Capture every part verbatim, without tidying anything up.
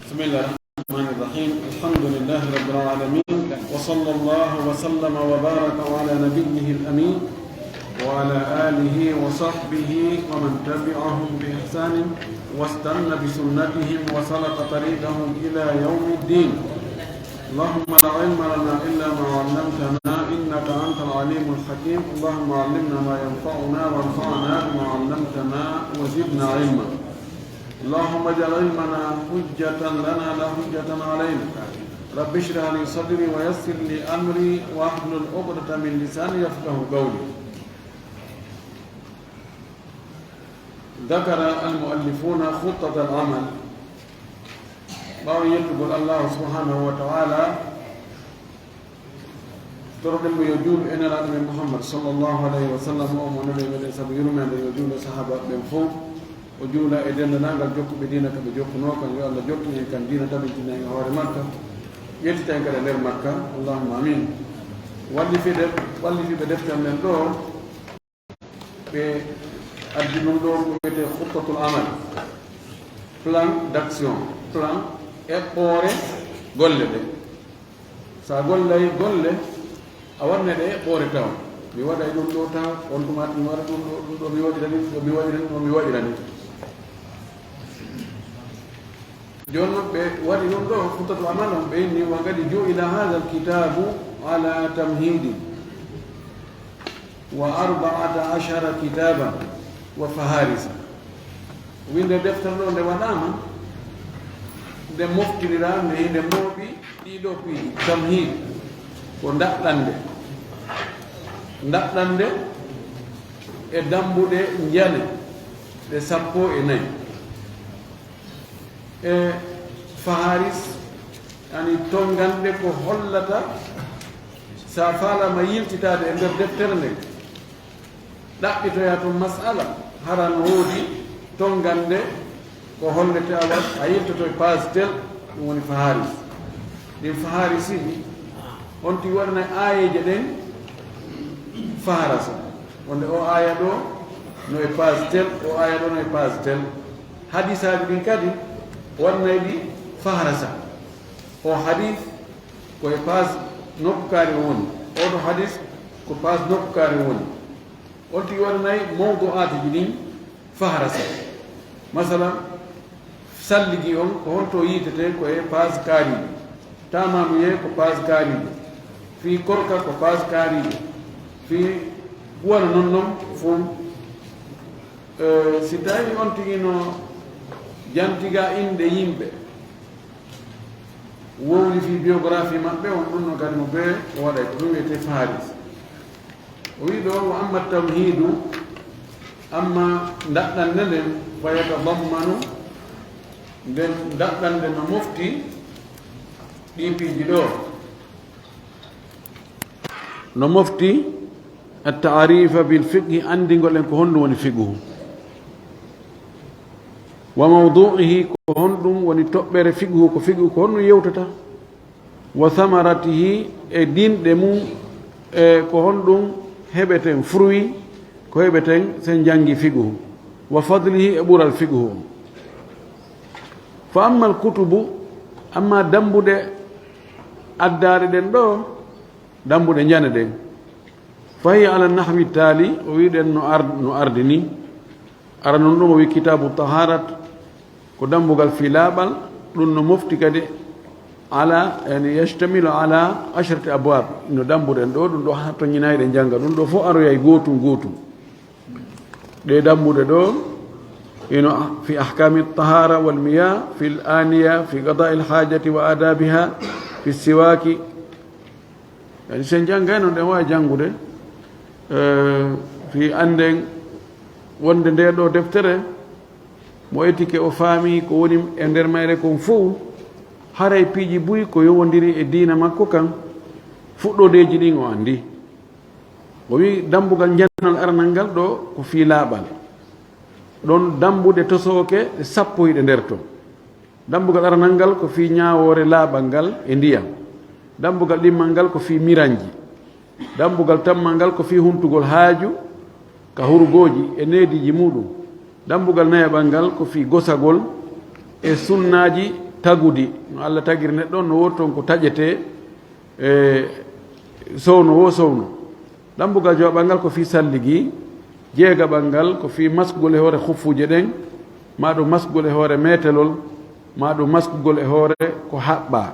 بسم الله الرحمن الرحيم. الحمد لله رب العالمين، وصلى الله وسلم وبارك على نبيه الأمين وعلى آله وصحبه ومن تبعهم بإحسان واستن بسنتهم وسلك طريقهم إلى يوم الدين. اللهم لا علم لنا إلا ما علمتنا إنك أنت العليم الحكيم. اللهم علمنا ما ينفعنا وانفعنا بما علمتنا وزدنا علما. اللهم اجعل علمنا حجة لنا لا حجة علينا. رب اشرح لي صدري ويسر لي أمري واحلل عقدة من لساني يفقهوا قولي. ذكر المؤلفون خطة العمل. Ɓaawo yettugol Allahu subhanahu wa ta'ala, toroɗen mo yo juulu e Nelaaɗo men Muhammad sallallahu alayhi wa sallam, o mo neli meɗen sabu yurmeende, yo juulu e sahaabaaɓe ɓen fow, o juula e denndaangal jokkuɓe diina ka ɓe jokkunoo kan, yo Allah jokkin en kan diina tabintina en e hoore makka, yettita en kadi e nder makka, allahumma amin. Wallifiiɓe, wallifiiɓe deftere nden ɗoo, ɓe addi ɗum ɗoo ko wiyetee khuttatul amal, plan d'action, plan eɓɓoore golle ɗe. So a gollay golle, a waɗanay ɗe eɓɓoore taw. Mi waɗay ɗum ɗoo taw, on tuma mi waɗa ɗum ɗoo, ɗum ɗoo mi waɗira ni, ɗo mi waɗira ni, ɗo mi waɗira ni. Jooni noon ɓe waɗi ɗum ɗoo, khuttatul amal on, ɓe inni, وقد جعل هذا الكتاب على تمهيد وأربعة عشر كتابا وفهارس. Winde deftere ɗoo nde waɗaama, nde moftiniraa, nde hinde mooɓi ɗii ɗoo piiji. Tamhiid ko ndaɗɗande, ndaɗɗande e dambuɗe njane ɗe sappo e nayi. E faharis, yani tonnganɗe ko hollata, so a faalaama yiltitaade e nder deftere nden, ɗaɓɓitoyaa toon mas'ala, hara no woodi tonnganɗe ko hollete awa a yiltoto e page tel, ɗum woni faharis. Ɗin faharisiiji, on tigi waɗanay aayeeje ɗen faharasa. Wonde o aaya ɗoo no e page tel, o aaya ɗoo no e page tel. Hadisaaji ɗin kadi waɗanay ɗi faharasa. O hadis ko e page nokku kaari o woni. Oɗo hadis ko page nokku kaari o woni. On tigi waɗanay mawdu'aatuuji ɗin faharasa. Masalan, salligi on ko honto yiitetee, ko e page kaariijo. Taamaamuyee ko page kaariijo. Fii korka ko page kaariijo. Fii wano non non fow. Eh, si tawii on tigi no jantiga inɗe yimɓe, wowli fii biographie maɓɓe, on ɗum no kadi mo bee o waɗay ko ɗum wiyetee faharis. O wi'i ɗoo, وأما التمهيد, amma ndaɗɗande nden, فيتضمن, nden ndaɗɗande no mofti ɗii piiji ɗoo. No mofti التعريف بالفقه, anndingol en ko honɗum woni fiqhu. وموضوعه, ko honɗum woni toɓɓere fiqhu, ko fiqhu ko honɗum yewtata. وثمرته, e dinɗe mum, e ko honɗum heɓeten, fruit, ko heɓeten sen janngi fiqhu. وفضله, e ɓural fiqhu. فأما الكتب, amma dambuɗe addaaɗe ɗen ɗoo, dambuɗe njane ɗen, فهي على النحو التالي, o wi'i ɗen no ard-, no ardi ni. Ara non ɗum o wi'i كتاب الطهارة, ko dambugal fii laaɓal, ɗum no mofti kadi على, yani يشتمل على عشرة أبواب. No dambuɗen ɗoo, ɗum ɗoo haa to ñinaay ɗe jannga, ɗum ɗoo fow aroyay gootum gootum. Ɗee dambuɗe ɗoo, ino في أحكام الطهارة والمياه، في الآنية، في قضاء الحاجة وآدابها، في السواك. Yani sen janngayno ɗen waawi janngude, eh, fii annden wonde ndee ɗoo deftere, mo etike o faami ko woni e nder mayre kon fow, haray piiji buy ko yowondiri e diina makko kan, fuɗɗodeeji ɗin o anndi. O wi'i dambugal njanal aranal ngal ɗoo ko fii laaɓal. Ɗon dambuɗe tosooke sappo hiɗe nder ton. Dambugal aranal ngal ko fii ñaawoore laaɓal ngal e ndiyam. Dambugal ɗimmal ngal ko fii miranji. Dambugal tammal ngal ko fii huntugol haaju ka hurgooji e neediiji muuɗum. Dambugal nayaɓal ngal ko fii gosagol e sunnaaji tagudi, no Allah tagiri neɗɗo on, no woodi toon ko taƴetee, e sowno wo sowno. Dambugal jowaɓal ngal ko fii salligi, jeegaɓal ngal ko fii maskugol e hoore huffuuje ɗen, maa ɗum maskugol e hoore meetelol, maa ɗum maskugol e hoore ko haɓɓaa.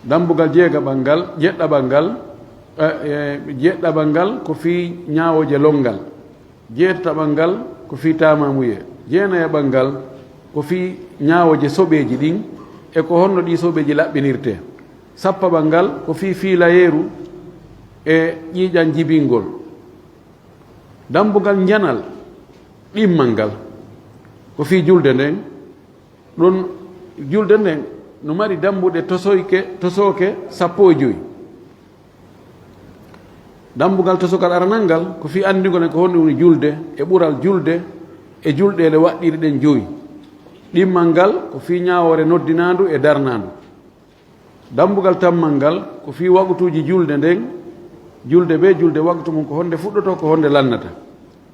Dambugal jeegaɓal ngal, jeɗɗaɓal ngal, e, e, jeɗɗaɓal ngal ko fii ñaawooje lonngal. Jeetataɓal ngal ko fii taamaamuye. Jeenayaɓal ngal ko fii ñaawooje soɓeeji ɗin e ko honno ɗii soɓeeji laɓɓinirtee. Sappaɓal ngal ko fii fiilayeeru e ƴiiƴan jibingol. Dambugal njanal ɗimmal ngal ko fii julde nden. Ɗun, julde nden no mari dambuɗe tosoyke, tosooke sappo e jowi. Dambugal tosogal aranal ngal ko fii anndingol en ko honɗum woni julde, e ɓural julde, e julɗeele waɗɗiiɗe ɗen jowi. Ɗimmal ngal ko fii ñaawoore noddinaandu e darnaandu. Dambugal tammal ngal ko fii waqtuuji julde nden, julde bee julde waqtu mum ko honde fuɗɗotoo, ko honde lannata.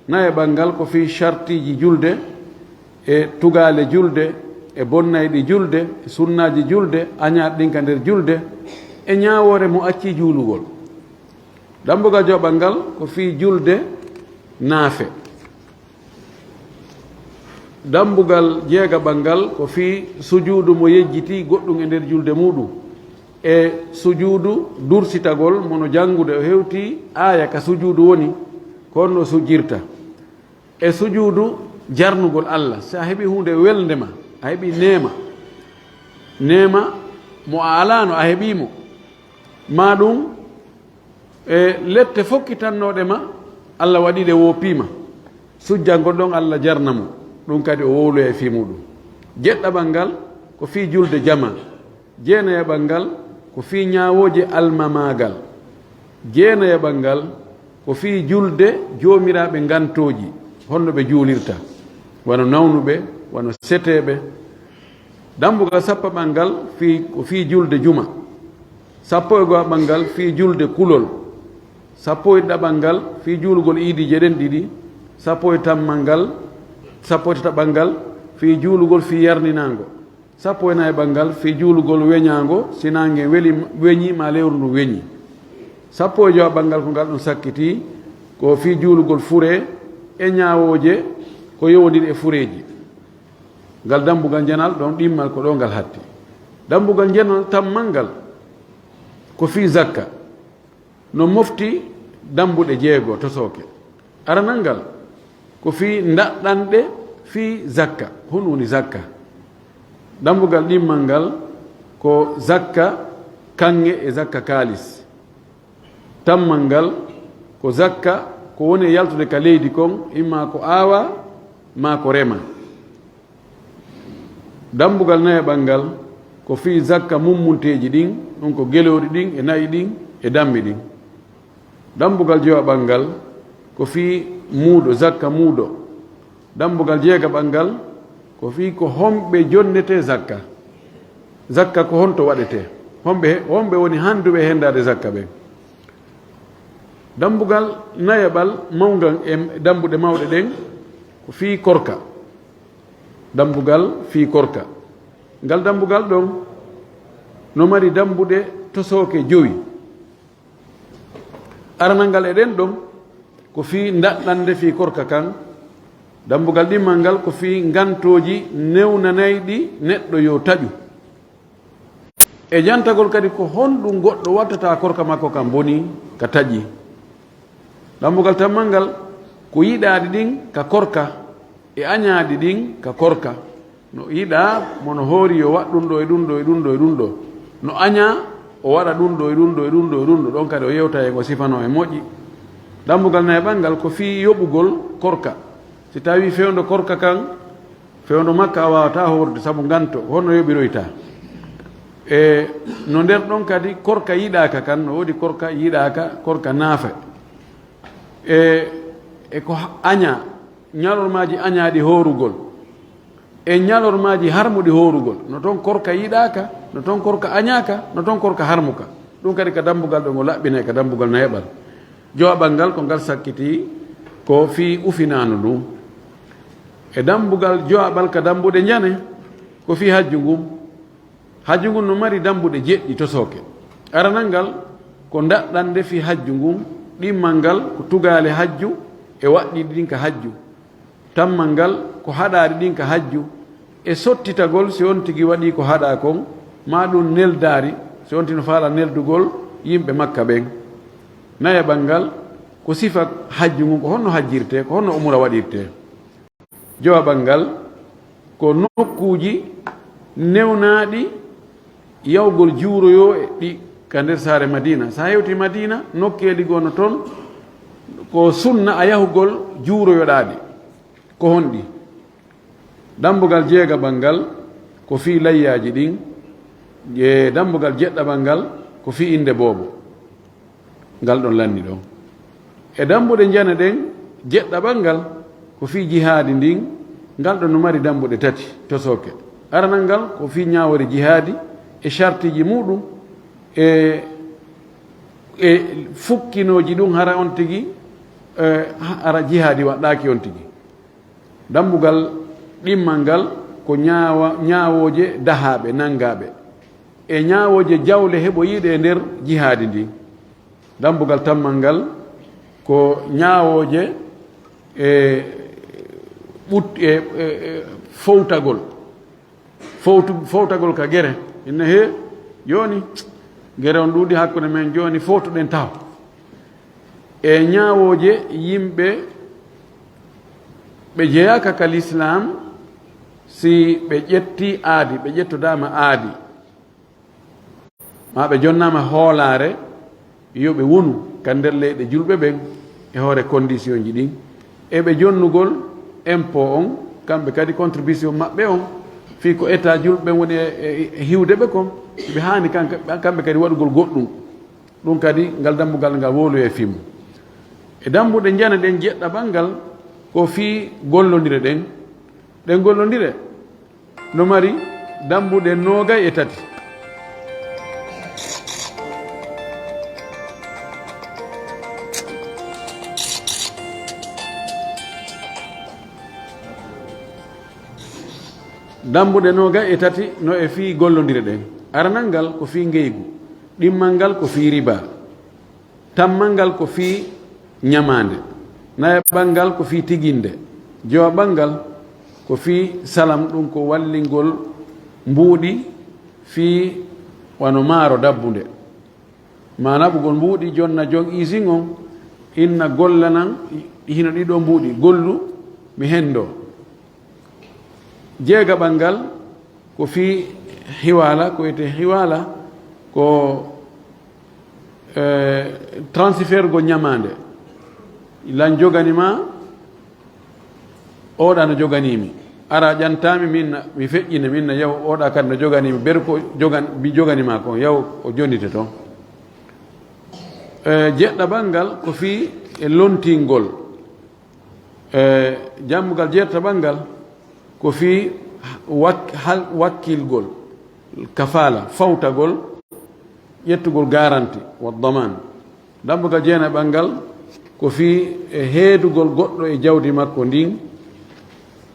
Nayaɓal ngal ko fii shartiiji julde, e tugaale julde, e bonnayɗi julde, e sunnaaji julde, añaaɗi ɗin ka nder julde, e ñaawoore mo accii juulugol. Dambugal jowaɓal ngal ko fii julde naafe. Dambugal jeegaɓal ngal ko fii sujuudu mo yejjiti goɗɗum e nder julde muuɗum, e sujuudu dursitagol mo no janngude o hewti aaya ka sujuudu woni, ko honno o sujjirta. E sujuudu jarnugol Allah. Si a heɓii huunde welnde ma, a heɓii neema, neema mo a alaano, a heɓii mo, maa ɗum e lette fokkitannooɗe ma, Allah waɗi ɗe woopii ma, sujjangol ɗon Allah jarna mo, ɗum kadi o wowloya e fii muuɗum. Jeɗɗaɓal ngal ko fii julde jamaa. Jeenayaɓal ngal ko fii ñaawooje almamaagal. Jeenayaɓal ngal ko fii julde joomiraaɓe ngantooji, honno ɓe juulirta, wano nawnuɓe, wano seteeɓe. Dambugal sappaɓal ngal fii, ko fii julde juma. Sappo e go'aɓal ngal fii julde kulol. Sappo e ɗiɗaɓal ngal fii juulugol iidiije ɗen ɗiɗi. Sappo e tammal ngal, sappo e tataɓal ngal fii juulugol fii yarninaango. Sappo e nayaɓal ngal fii juulugol weñaango, si naange weli, weñi maa lewru ndun weñi. Sappo e jowaɓal ngal ko ngal ɗum sakkitii, ko fii juulugol furee e ñaawooje ko yowondiri e fureeji. Ngal dambugal njanal ɗon ɗimmal ko ɗo ngal hatti. Dambugal njanal tammal ngal ko fii zakka. No mofti dambuɗe jeego tosooke. Aranal ngal ko fii ndaɗɗanɗe fii zakka. Honɗum woni zakka? Dambugal ɗimmal ngal ko zakka kaŋŋe e zakka kaalis. Tammal ngal ko zakka ko woni e yaltude ka leydi kon, imma ko aawa maa ko rema. Dambugal nayaɓal ngal ko fii zakka mummunteeji ɗin, ɗum ko gelooɗi ɗin e na'i ɗin e dammi ɗin. Dambugal jowaɓal ngal ko fii muudo, zakka muudo. Dambugal jeegaɓal ngal ko fii ko homɓe jonnetee zakka. Zakka ko honto waɗetee? Homɓe, homɓe woni handuɓe e hendaade zakka ɓen? Dambugal nayaɓal mawngal e dambuɗe mawɗe ɗen ko fii korka. Dambugal fii korka. Ngal dambugal ɗon no mari dambuɗe tosooke jowi. Aranal ngal e ɗen ɗon ko fii ndaɗɗande fii korka kan. Dambugal ɗimmal ngal ko fii ngantooji newnanayɗi neɗɗo yo taƴu. E jantagol kadi ko honɗum goɗɗo wattata korka makko kan boni ka taƴi. Dambugal tammal ngal ko yiɗaaɗi ɗin ka korka e añaaɗi ɗin ka korka. No yiɗaa mo no hoori yo waɗ ɗum ɗo e ɗum ɗo e ɗum ɗo e ɗum ɗo. No añaa o waɗa ɗum ɗo e ɗum ɗo e ɗum ɗo e ɗum ɗo. Ɗon kadi o yewta e ngo sifano e moƴƴi. Dambugal nayaɓal ngal ko fii yoɓugol korka. Si tawii fewndo korka kan, fewndo makka a waawataa hoorde sabu nganto, honno yoɓiroytaa? E no nder ɗon kadi korka yiɗaaka kan, no woodi korka yiɗaaka, korka naafa. E, e ko añaa, ñalormaaji añaaɗi hoorugol, e ñalormaaji harmuɗi hoorugol. No toon korka yiɗaaka, no toon korka añaaka, no toon korka harmuka. Ɗum kadi ka dambugal ɗo ngo laɓɓinay ka dambugal nayaɓal. Jowaɓal ngal ko ngal sakkitii ko fii ufinaandu ndun. E dambugal jowaɓal ka dambuɗe njane, Ko fii hajju ngun. Hajju ngun no mari dambuɗe jeɗɗi tosooke. Aranal ngal ko daɗɗande fii hajju ngun, ɗimmal ngal ko tugaale hajju e waɗɗiiɗi ɗin ka hajju. Tammal ngal ko haɗaaɗi ɗin ka hajju, e sottitagol si on tigi waɗii ko haɗaa kon, maa ɗun neldaari si on tigi no faalaa neldugol yimɓe Makka ɓen. Nayaɓal ngal ko sifa hajju ngun, ko honno hajjirtee, ko honno umura waɗirtee. Jowaɓal ngal ko nokkuuji newnaaɗi yahugol juuroyoo e ɗi ka nder saare Madiina. Si a hewtii Madiina, nokkeeli goo no ton, ko sunna a yahugol juuroyoɗaa ɗi. Ko honɗi? Dambugal jeegaɓal ngal ko fii layyaaji ɗin, e dambugal jeɗɗaɓal ngal ko fii innde boobo. Ngal ɗon lanni ɗon. E dambuɗe njane ɗen, jeɗɗaɓal ngal ko fii jihaadi ndin, ngal ɗon no mari dambuɗe tati tosooke. Aranal ngal ko fii ñaawoore jihaadi e shartiiji muɗum e, e fukkinooji ɗum hara on tigi, e, hara jihaadi waɗɗaaki on tigi. Dambugal ɗimmal ngal ko ñaawa-, ñaawooje dahaaɓe, nangaaɓe, e ñaawooje jawle heɓoyiiɗe e nder jihaadi ndin. Dambugal tammal ngal ko ñaawooje e ɓut-, e, e, e fowtagol. Fowtu-, fowtagol ka gere. Inna he, jooni, gere on ɗuuɗi hakkunde men, jooni fowtoɗen taho. E ñaawooje yimɓe ɓe jeyaaka ka lislaam, si ɓe ƴetti aadi, ɓe ƴettodaama aadi, maa ɓe jonnaama hoolaare, yo ɓe wonu ka nder leyɗe julɓe ɓen e hoore condition ji ɗin. E ɓe jonnugol impôt on, kamɓe kadi contribution maɓɓe on, fii ko État julɓe ɓen woni e, e, e hiwde ɓe kon, ɓe haani kanka-, kamɓe kadi waɗugol goɗɗum. Ɗum kadi, ngal dambugal ngal wowloyee fii mun. E dambuɗe njane ɗen, jeɗɗaɓal ngal ko fii gollondire ɗen. Ɗen gollondire no mari dambuɗe noogay e tati. Dambuɗe noogay e tati no e fii gollondire ɗen. Aranal ngal ko fii ngeygu, ɗimmal ngal ko fii riba, tammal ngal ko fii ñamaande, nayaɓal ngal ko fii tiginde, jowaɓal ngal ko fii salam, ɗum ko wallingol mbuuɗi fii wano maaro dabbunde. Maa naɓugol mbuuɗi, jonna jon isin on, inna gollanan hino ɗiɗo mbuuɗi, gollu mi hendoo. Jeegaɓal ngal ko fii hiwaala, ko wiyetee hiwaala ko, eh, transfert go ñamaande. Lan jogani ma, oɗa no joganii mi. Ara ƴantaa mi, min na, mi feƴƴine, min na yaw, oɗa kadi no joganii mi. Ber ko jogan-, mi jogani ma kon, yaw o jonnite ton. Eh, jeɗɗaɓal ngal ko fii e lontingol. Eh, dambugal jeɗɗaɓal ngal ko fii wak-, hal-, wakkilgol, kafaala, fawtagol, ƴettugol garanti, wa daman. Dambugal jeenaɓal ngal ko fii e heedugol goɗɗo e jawdi makko ndin,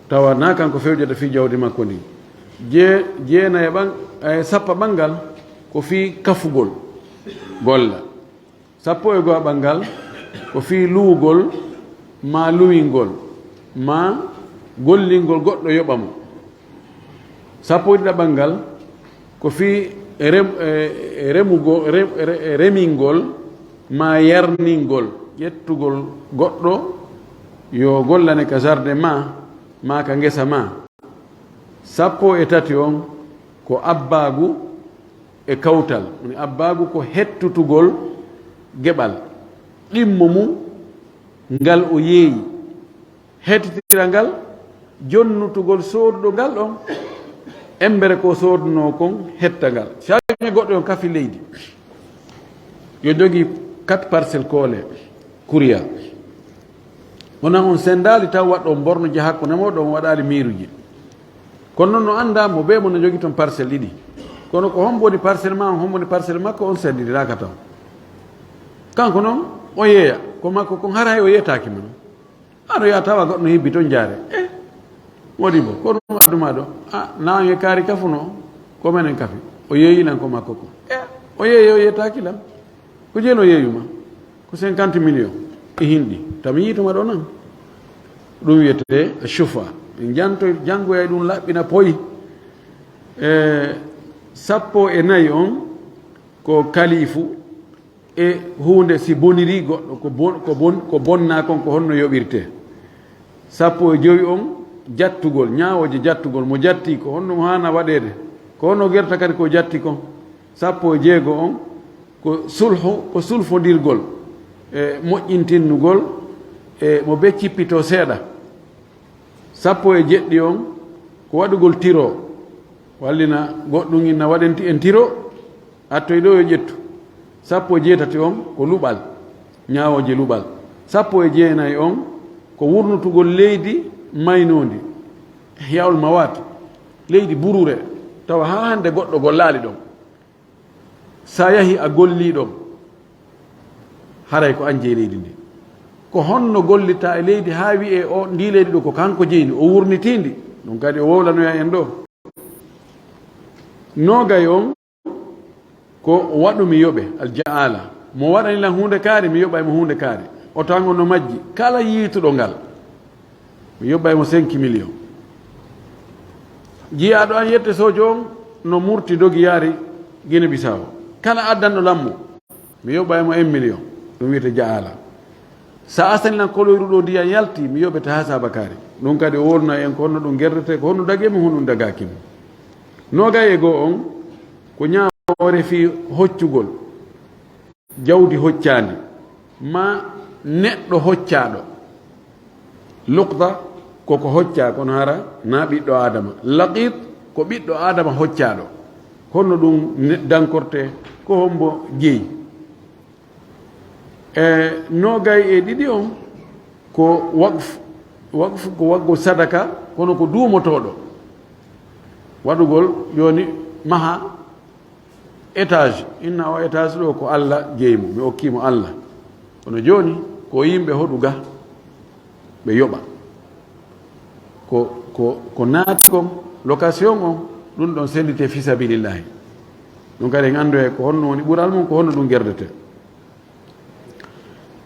tawa na kanko fewjata fii jawdi makko ndin. Je-, jeenayaɓal, eh, sappaɓal ngal ko fii kafugol golla. Sappo e go'aɓal ngal ko fii luwugol, maa luwingol, maa gollingol goɗɗo yoɓa mo. Sappo e ɗiɗaɓal ngal ko fii rem-, e, remugo-, rem-, re-, remingol, maa yarningol, ƴettugol goɗɗo yo gollane ka jardin maa, maa ka ngesa maa. Sappo e tati on ko abbaagu e kawtal. Woni abbaagu ko hettutugol geɓal, ɗimmo mum ngal o yeeyi. Hettitira ngal, jonnutugol sooduɗo ngal ɗon, embere ko soodunoo kon hetta ngal. Sabi goɗɗo on kafi leydi, yo jogii quatre parcelles koole. Kuriya. Kono on senndaali taw waɗɗo on borno je hakkunde mooɗon, on waɗaali miiruji. Kono non no anndaa mo bee mo no jogii ton parcelle ɗiɗi. Kono ko hombo woni parcelle maa, on hombo woni parcelle makko, on senndindiraaka taw. Kanko non, o yeeya, ko makko kon, hara hay o yeetaaki ma non. Ano yaa tawa goɗɗo no hibbi ton jaare. Eh, Modibo, ko ɗum adduma ɗo? A, naange kaari kafuno, ko menen kafi. O yeeyi lan ko makko ko. E, o yeeyi, o yettaaki lan. Ko jeen o yeeyuma? Ko cinquante millions. E hinɗi. Tami yiituma ɗo nan. Ɗum wiyetee shufa. En janto, janngoya ɗum laɓɓina poyi. E, sappo e nayi on ko kalifu. E huunde si boniri goɗɗo, ko bon-, ko bon-, ko bonna kon, ko honno yoɓirtee? Sappo e jowi on, jattugol, ñaawooje jattugol, mo jatti, ko honno mo haana waɗeede? Ko honno gerta kadi ko jatti kon? Sappo e jeego on, ko sulhu, ko sulfondirgol, e moƴƴintinnugol, e mo be cippitoo seeɗa. Sappo e jeɗɗi on, ko waɗugol tiro, wallina goɗɗum inna waɗenti en tiro, attoy ɗo yo ƴettu. Sappo e jeetati on, ko luɓal, ñaawooje luɓal. Sappo e jeenayi on, ko wurnutugol leydi maynoondi, hiyaul mawat, leydi burure, tawa haa hannde goɗɗo gollaali ɗon. Sa yahi a gollii ɗon, haray ko an jeyi leydi ndi. Ko honno gollitta e leydi haa wi'ee o, ndi leydi ɗo ko kanko jeyi ndi, o wurnitiindi? Ɗum kadi o wowlanoya en ɗo. Noogay on, ko waɗu mi yoɓe, aljaala. Mo waɗani lan huunde kaari, mi yoɓay mo huunde kaari. Oto an on no majji, kala yiituɗo ngal. Mi yoɓay mo cinq millions. Jiyaaɗo an yette sojo on no murti dogi yaari Guinée Bissau. Kala addanɗo lan mo, mi yoɓay mo un million. Ɗum wiyetee jaala. Sa asani lan koloyru ɗo ndiyan yalti, mi yoɓete haa saabakaari. Ɗum kadi o wolna en ko honno ɗum gerdetee, ko honno dagee mo, honno ɗum dagaaki mo. Noogay e goo on, ko ñaawoore fii hoccugol. Jawdi hoccaandi, maa neɗɗo hoccaaɗo. Luqta ko ko hoccaa, kono hara na ɓiɗɗo Aadama. Laqit ko ɓiɗɗo Aadama hoccaaɗo. Honno ɗum ne-, dankortee? Ko hombo jeyi? E noogay e ɗiɗi on ko waqf. Waqf ko waɗugol sadaka, kono ko duumotooɗo. Waɗugol jooni maha étage, inna o étage ɗo ko Alla jeyi mo, mi okkii mo Alla. Kono jooni ko yimɓe hoɗu ga, ɓe yoɓa. Ko, ko, ko naati kon, location on, ɗum ɗon sellitee fi sabilillahi. Ɗum kadi en anndoya ko honno woni ɓural mum, ko honno ɗum gerdetee.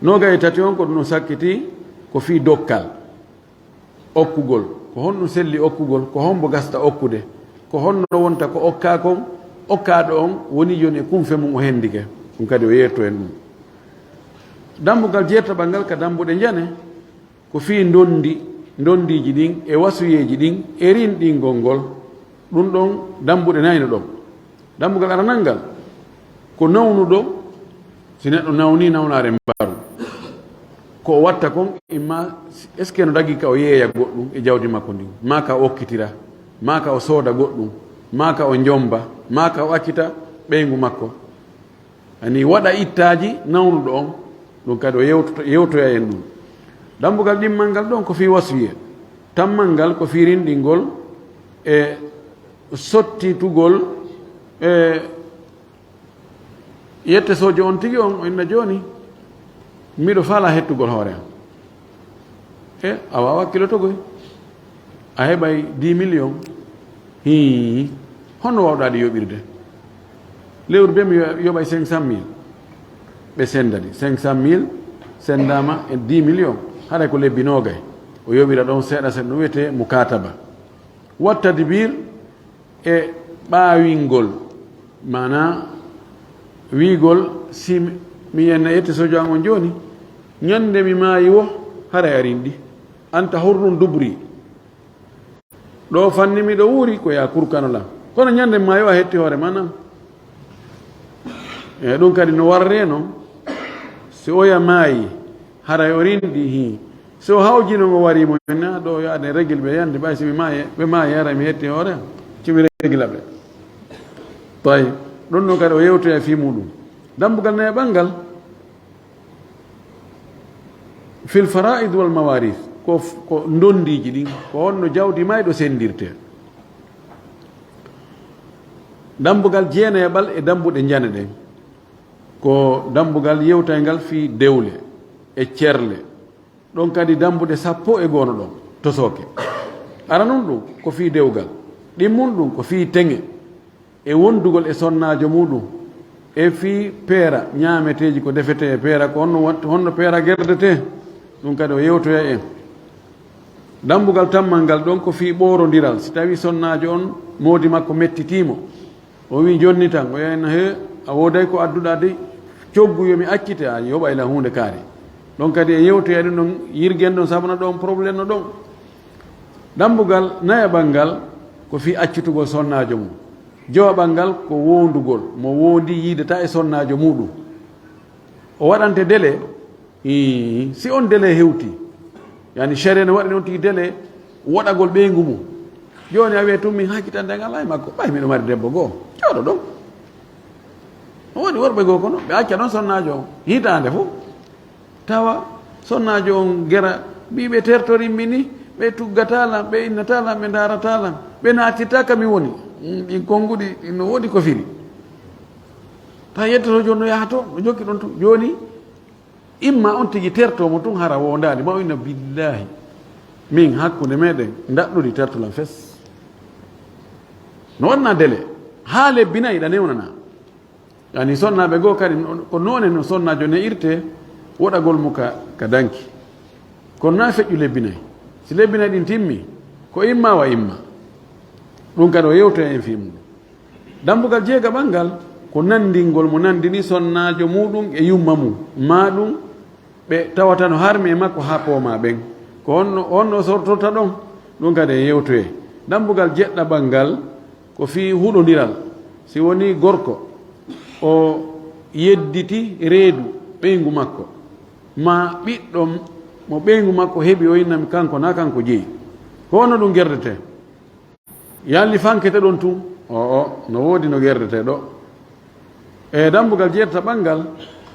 Noogay e tati on ko ɗum sakkiti ko fii dokkal. Okkugol. Ko honɗum selli okkugol? Ko hombo gasta okkude? Ko honno wonta ko okkaa kon? Okkaaɗo on woni jooni e kunfe mum o hendike. Ɗum kadi o yeetto en ɗum. Dambugal jeetaɓal ngal ka dambuɗe njane, ko fii ndondi, ndondiiji ɗin e wasuyeeji ɗin e rinɗingol ngol. Ɗum ɗon dambuɗe nayi no ɗon. Dambugal aranal ngal, ko nawnuɗo, si neɗɗo nawni nawnaare mbaru. Ko o watta kon, imma, est-ce que no dagi ka o yeeya goɗɗum e jawdi makko ndin? Maa ka o okkitira, maa ka o sooda goɗɗum, maa ka o njomba, maa ka o accita ɓeyngu makko. Ani waɗa ittaaji nawnuɗo on, ɗum kadi o yewtoto-, yewtoya en ɗum. Dambugal ɗimmal ngal ɗon ko fii wasuye, tammal ngal ko fii rinɗingol e sottitugol e yette sojo on tigi on, o inna jooni, miɗo faalaa hettugol hoore am. E, a waawaa wakkilotogoy. A heɓay dix millions. Hii, honno waawɗaa ɗi yoɓirde? Lewru bee mi yo-, yoɓay cinq cent mille. Ɓe senda ɗi. Cinq cent mille sendaama e dix millions. Haray ko lebbi noogay. O yoɓira ɗon seeɗa seeɗa, no wiyetee mukaataba. Wa tadbir e ɓaawingol, maanaa wiigol, si mi yenna yette sojo an on jooni, ñande mi maayi wo, haray a rinɗi. Anta hurrun dubri. Ɗo fanni miɗo wuuri ko yaa kurkano lan. Kono ñande mi maayi wo a hetti hoore maa nan. E ɗum kadi no warree non. Si oya maayi, haray o rinɗi hii. So hawjino ngo wari mo na ɗo yaade règle ɓe yande ɓay si mi maaye, ɓe maaye haray mi hetti hoore. Si mi règle ɓe. Tawi. Ɗum no kadi o yewtoya fii muɗum. Dambugal nayaɓal ngal. Fil fara'id wal mawaris. Ko f-, ko ndondiiji ɗin. Ko honno jawdi mayɗo sendirte. Dambugal jeenayaɓal e dambuɗe njane ɗen. Ko dambugal yewtayngal fii dewle e cerle. Ɗon kadi dambuɗe sappo e goo no ɗon, tosooke. Aranun ɗum ko fii dewgal, ɗimmun ɗum ko fii teŋe e wondugol e sonnaajo muuɗum, e fii peera, ñaameteeji ko defetee e peera, ko honno wat-, honno peera gerdetee, ɗum kadi o yewtoyay en. Dambugal tammal ngal ɗon ko fii ɓoorondiral, si tawii sonnaajo on moodi makko mettitii mo, o wii, "Jonni tan," o yayna, "He, a wooday ko adduɗaa dey, coggu yo mi accite, a yoɓay lan huunde kaari." Ɗon kadi e yewtoyay ɗum ɗon, yirgen ɗon, sabuna ɗon, problème no ɗon. Dambugal nayaɓal ngal ko fii accitugol sonnaajo mum. Jowaɓal ngal ko woondugol, mo woondi yiidata e sonnaajo muuɗum. O waɗante dele, ii, si on dele hewti, yani, sere no waɗi noon tigi dele woɗagol ɓeyngu mum. Jooni a wi'ay tun min hakkitande ngal e makko, ɓay miɗo mari debbo goo, jooɗo ɗon. No woodi worɓe goo kono, ɓe acca ɗon sonnaajo on, hitaande fof. Tawa sonnaajo on gera, mbii ɓe tertorimmi ni, ɓe tuggataa lan, ɓe innataa lan, ɓe ndaarataa lan, ɓe naatirtaa ka mi woni. Mm, ɗin konnguɗi, ɗin no woodi ko firi. Tawa yettoto jooni no yaha to, no jokki ɗon tun. Jooni, imma on tigi terto mo tun hara woondaani, ma o inna, "Billaahi, min hakkunde meɗen ndaɗɗudi terto lan fes." No waɗna dele, haa lebbi nayi ɗa newnana. Yani sonnaaɓe goo kadi, ko noone no sonnaajo ne'irtee woɗagol mo ka, ka danki. Kono na feƴƴu lebbi nayi. Si lebbi nayi ɗin timmi, ko imma wa imma. Ɗum kadi o yewtoya en fii mum. Dambugal jeegaɓal ngal, ko nanndingol mo nanndini sonnaajo muuɗum e yumma mum, maa ɗum ɓe tawata no harmi e makko haa poomaa ɓen. Ko honno, honno o sortorta ɗon? Ɗum kadi e yewtoyee. Dambugal jeɗɗaɓal ngal, ko fii huɗondiral. Si wonii gorko, o yedditi reedu ɓeyngu makko, maa ɓiɗɗo mo ɓeyngu makko heɓi, o inna mi kanko, naa kanko jeyi. Ko honno ɗum gerdetee? Yalli fankete ɗon tun? O'o, no woodi no gerdetee ɗoo. E dambugal jeeɗiɗaɓal ngal,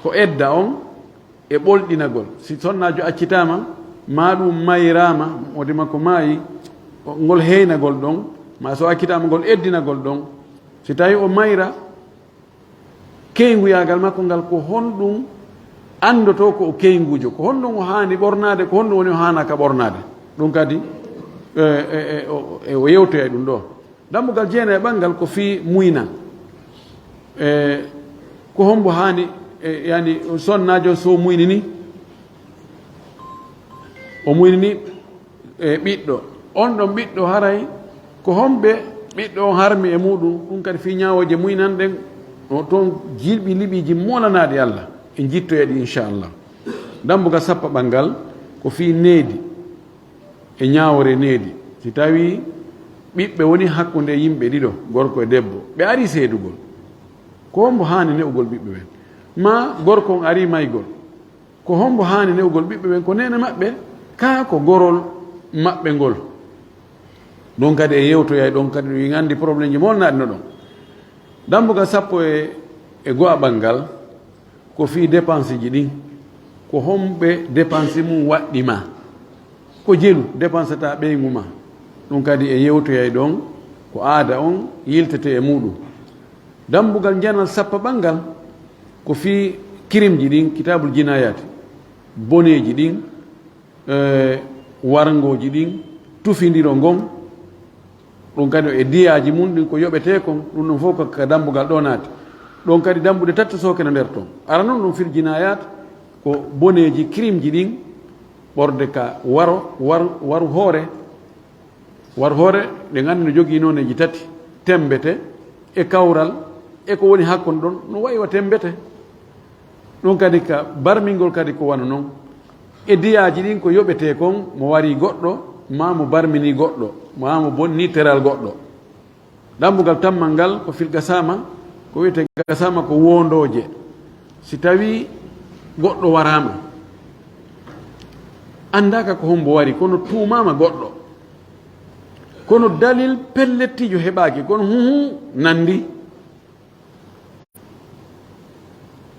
ko edda on e ɓolɗinagol. Si sonnaajo accitaama, maa ɗum mayraama, moodi makko maayi, o-, ngol heynagol ɗon, maa so accitaama ngol eddinagol ɗon. Si tawii o mayra, keynguyaagal makko ngal, ko honɗum anndotoo ko o keynguujo? Ko honɗum o haani ɓornaade? Ko honɗum woni o haanaa ka ɓornaade? Ɗum kadi, e, e, e, o, e, o yewtoyay ɗum ɗoo. Dambugal jeenayaɓal ngal ko fii muynal. E, ko hombo haani, e, yani, sonnaajo so muynini, o muynini, e, ɓiɗɗo. On ɗon ɓiɗɗo haray ko homɓe ɓiɗɗo on harmi e muuɗum, ɗum kadi fii ñaawooje muynanɗen, no toon jilɓi liɓiiji moolanaaɗi Allah. En jittoya ɗi, inchallah. Dambugal sappaɓal ngal ko fii needi. E ñaawoore needi, si tawii ɓiɓɓe woni hakkunde yimɓe ɗiɗo, gorko e debbo, ɓe arii seedugol, ko hombo haani ne'ugol ɓiɓɓe ɓen? Maa gorko on arii maygol, ko hombo haani ne'ugol ɓiɓɓe ɓen? Ko neene maɓɓe, kaa ko gorol maɓɓe ngol? Ɗon kadi e yewtoyay, ɗon kadi ɗum en anndi problèmeji molnaaɗi no ɗon. Dambugal sappo e, e go'aɓal ngal, ko fii dépenseji ɗin. Ko homɓe dépense mum waɗɗi ma? Ko jelu dépensata ɓeyngu ma. Ɗum kadi e yewtoyay ɗon, ko aada on yiltete e muuɗum. Dambugal njanal sappaɓal ngal, ko fii kirimji ɗin, kitaabul jinayaati, boneeji ɗin, e, warngooji ɗin, tufindiro ngon, ɗum kadi e diyaaji mum ɗin ko yoɓetee kon, ɗum ɗon fof ko ka dambugal ɗo naati. Ɗon kadi dambuɗe tati sooke no nder ton. Ara non ɗum fil jinayaat, ko boneeji, kirimji ɗin, ɓorde ka waro, war-, waru hoore, war hoore, ɗe nganndi no jogii nooneeji tati, temmbete, e kawral, e ko woni hakkunde ɗon, no wayi wa temmbete. Ɗum kadi ka barmingol kadi ko wano non. E diyaaji ɗin ko yoɓetee kon mo warii goɗɗo, maa mo barminii goɗɗo, maa mo bonnii teral goɗɗo. Dambugal tammal ngal ko fil gasaama, ko wiyetee gasaama ko wondooje. Si tawii goɗɗo waraama, anndaaka ko hombo wari, kono tuumaama goɗɗo. Kono dalil pellettiijo heɓaaki, kono huhu nanndi.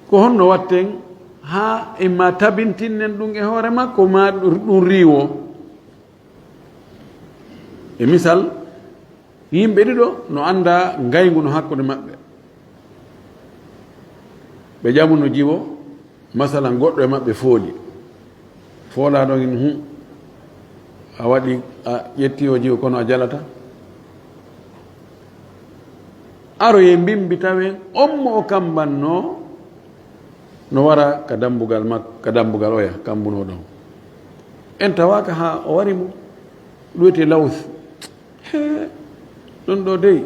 Ko honno watten haa imma tabintinnen ɗum e hoore makko, maa ɗum riiwo? E misal, yimɓe ɗiɗo no annda ngayngu no hakkunde maɓɓe. Ɓe ƴamuno jiwo, masalan, goɗɗo e maɓɓe fooli. Foolaa ɗon in hu. A waɗi, a ƴetti o jiwo kono a jalata. Aroye mbimbi tawe on mo o kambanno no wara ka dambugal makko, ka dambugal oya kambuno ɗon. En tawaka ha o wari mo ɗuwete lawus. He, ɗon ɗo dey,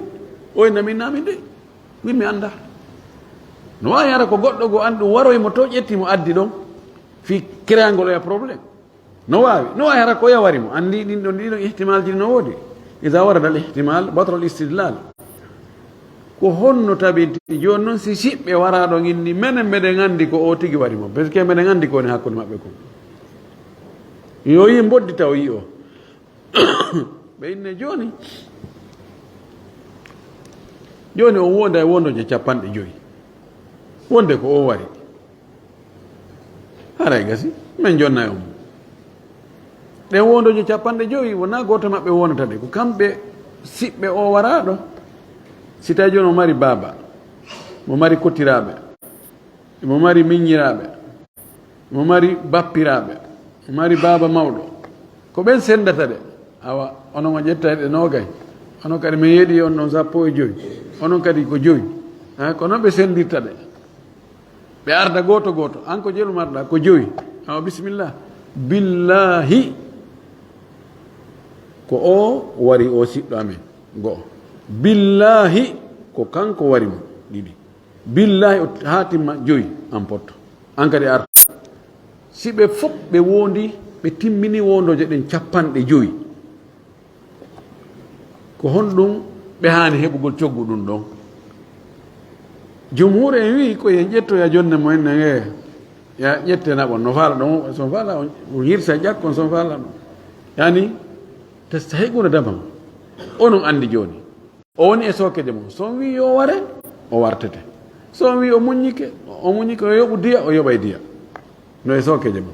oy nami nami dey, min mi anda. No wawi hara ko goɗɗo go an ɗum waroy mo to ƴetti mo addi ɗon fi créangol oya problème. No wawi, no wawi hara ko yawari mo. Andi ɗin ɗon, ɗiɗon ihtimalji no wodi. Ida warada al ihtimal batral istidlal. Ko honno tabinti joni non si siɓɓe waraɗo inni menen meɗen andi ko o tigi wari mo, parce que meɗen andi ko woni hakkude maɓɓe kon. Yo yi mboddi taw yi o. Ɓe inne joni. Joni on wonda e wondoje capanɗe joyi. Wonde ko o wari. Haray gasi, min jonnay on. Ɗen wondoje capanɗe jowi, wona gooto maɓɓe wonata ɗe. Ko kamɓe siɓɓe o waraɗo. Si tawi joni o mari baaba, mo mari kottiraɓe, mo mari miññiraɓe, mo mari bappiraɓe, mo mari baaba mawɗo. Ko ɓen sendata ɗe. Awa, onon o ƴettay ɗe noogay. Onon kadi min yeɗi on ɗon sappo e jowi. Onon kadi ko jowi. Ha, ko non ɓe sendirta ɗe. Ɓe arda gooto gooto. An ko jelu marɗa, ko jowi. Awa, bisimilla. Billahi, ko o wari o siɗɗo amen. Go'o. Billahi, ko kanko wari mo. Ɗiɗi. Billahi, o haa timma jowi. An potto. An kadi arta. Si ɓe fof ɓe wondi, ɓe timmini wondoje ɗen capanɗe jowi. Ko honɗum ɓe haani heɓugol coggu ɗum ɗon? Jumhur en wi'i ko yen ƴettoya jonne mo en nge, ya ƴette naɓon no faala ɗon, so faala on, on hirsa ƴakkon so faala ɗon. Yani, tastahiquna daman. Onon andi joni. O woni e sookeje mum. So on wi'i yo ware, o wartete. So on wi'i o muññike, o muññike, o yoɓu diya, o yoɓay diya. No e sookeje mum.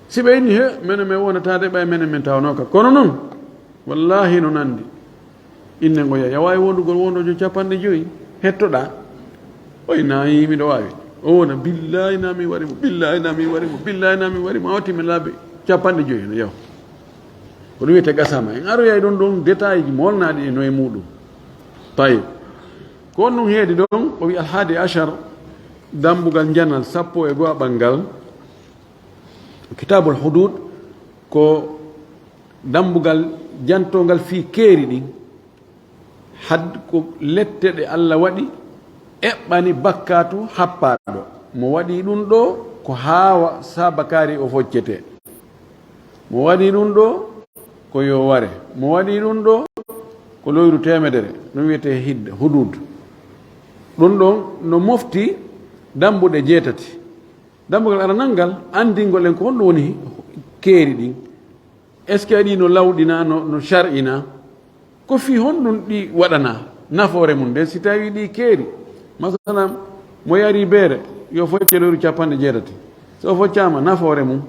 Si ɓe inni, he, menen men wonataade ɓay menen men tawanooka. Kono non, wallahi no nandi. Inne ngo ya, ya waawi wondugol wondojo capanɗe joyi. Hettoɗaa. Oy, na yi miɗo waawi. O wona, billahi na mi wari mo, billahi na mi wari mo, billahi na mi wari mo. A watti mi laabi capanɗe joyi no yaw. Ko ɗum wiyete gasama. En aroyay ɗon ɗon détail ji molnaaɗi e no e muɗum. Tayyib. Ko on ɗum heedi ɗon, o wi alhaadi achar, dambugal njanal sappo e go'a ɓangal. Kitabul hudud ko dambugal jantongal fii keeri ɗin. Had ko lette ɗe Allah waɗi eɓɓani bakkaatu happaaɗo. Mo waɗi ɗum ɗo ko haawa sabakaari o foccete. Mo waɗi ɗum ɗo ko yo ware. Mo waɗi ɗum ɗo ko loyru teemedere. Ɗum wiyetee hidda, hudud. Ɗum ɗon no mofti dambuɗe jeetati. Dambugal aranal ngal, anndingol en ko honɗum woni keeri ɗin. Est-ce que ɗi no lawɗina, no, no shar'ina? Ko fii honɗum ɗi waɗana nafoore mum nden? Si tawi ɗi keeri, masalan, mo yari beere, yo focce lewru capanɗe jeetati. So foccaama, nafoore mum.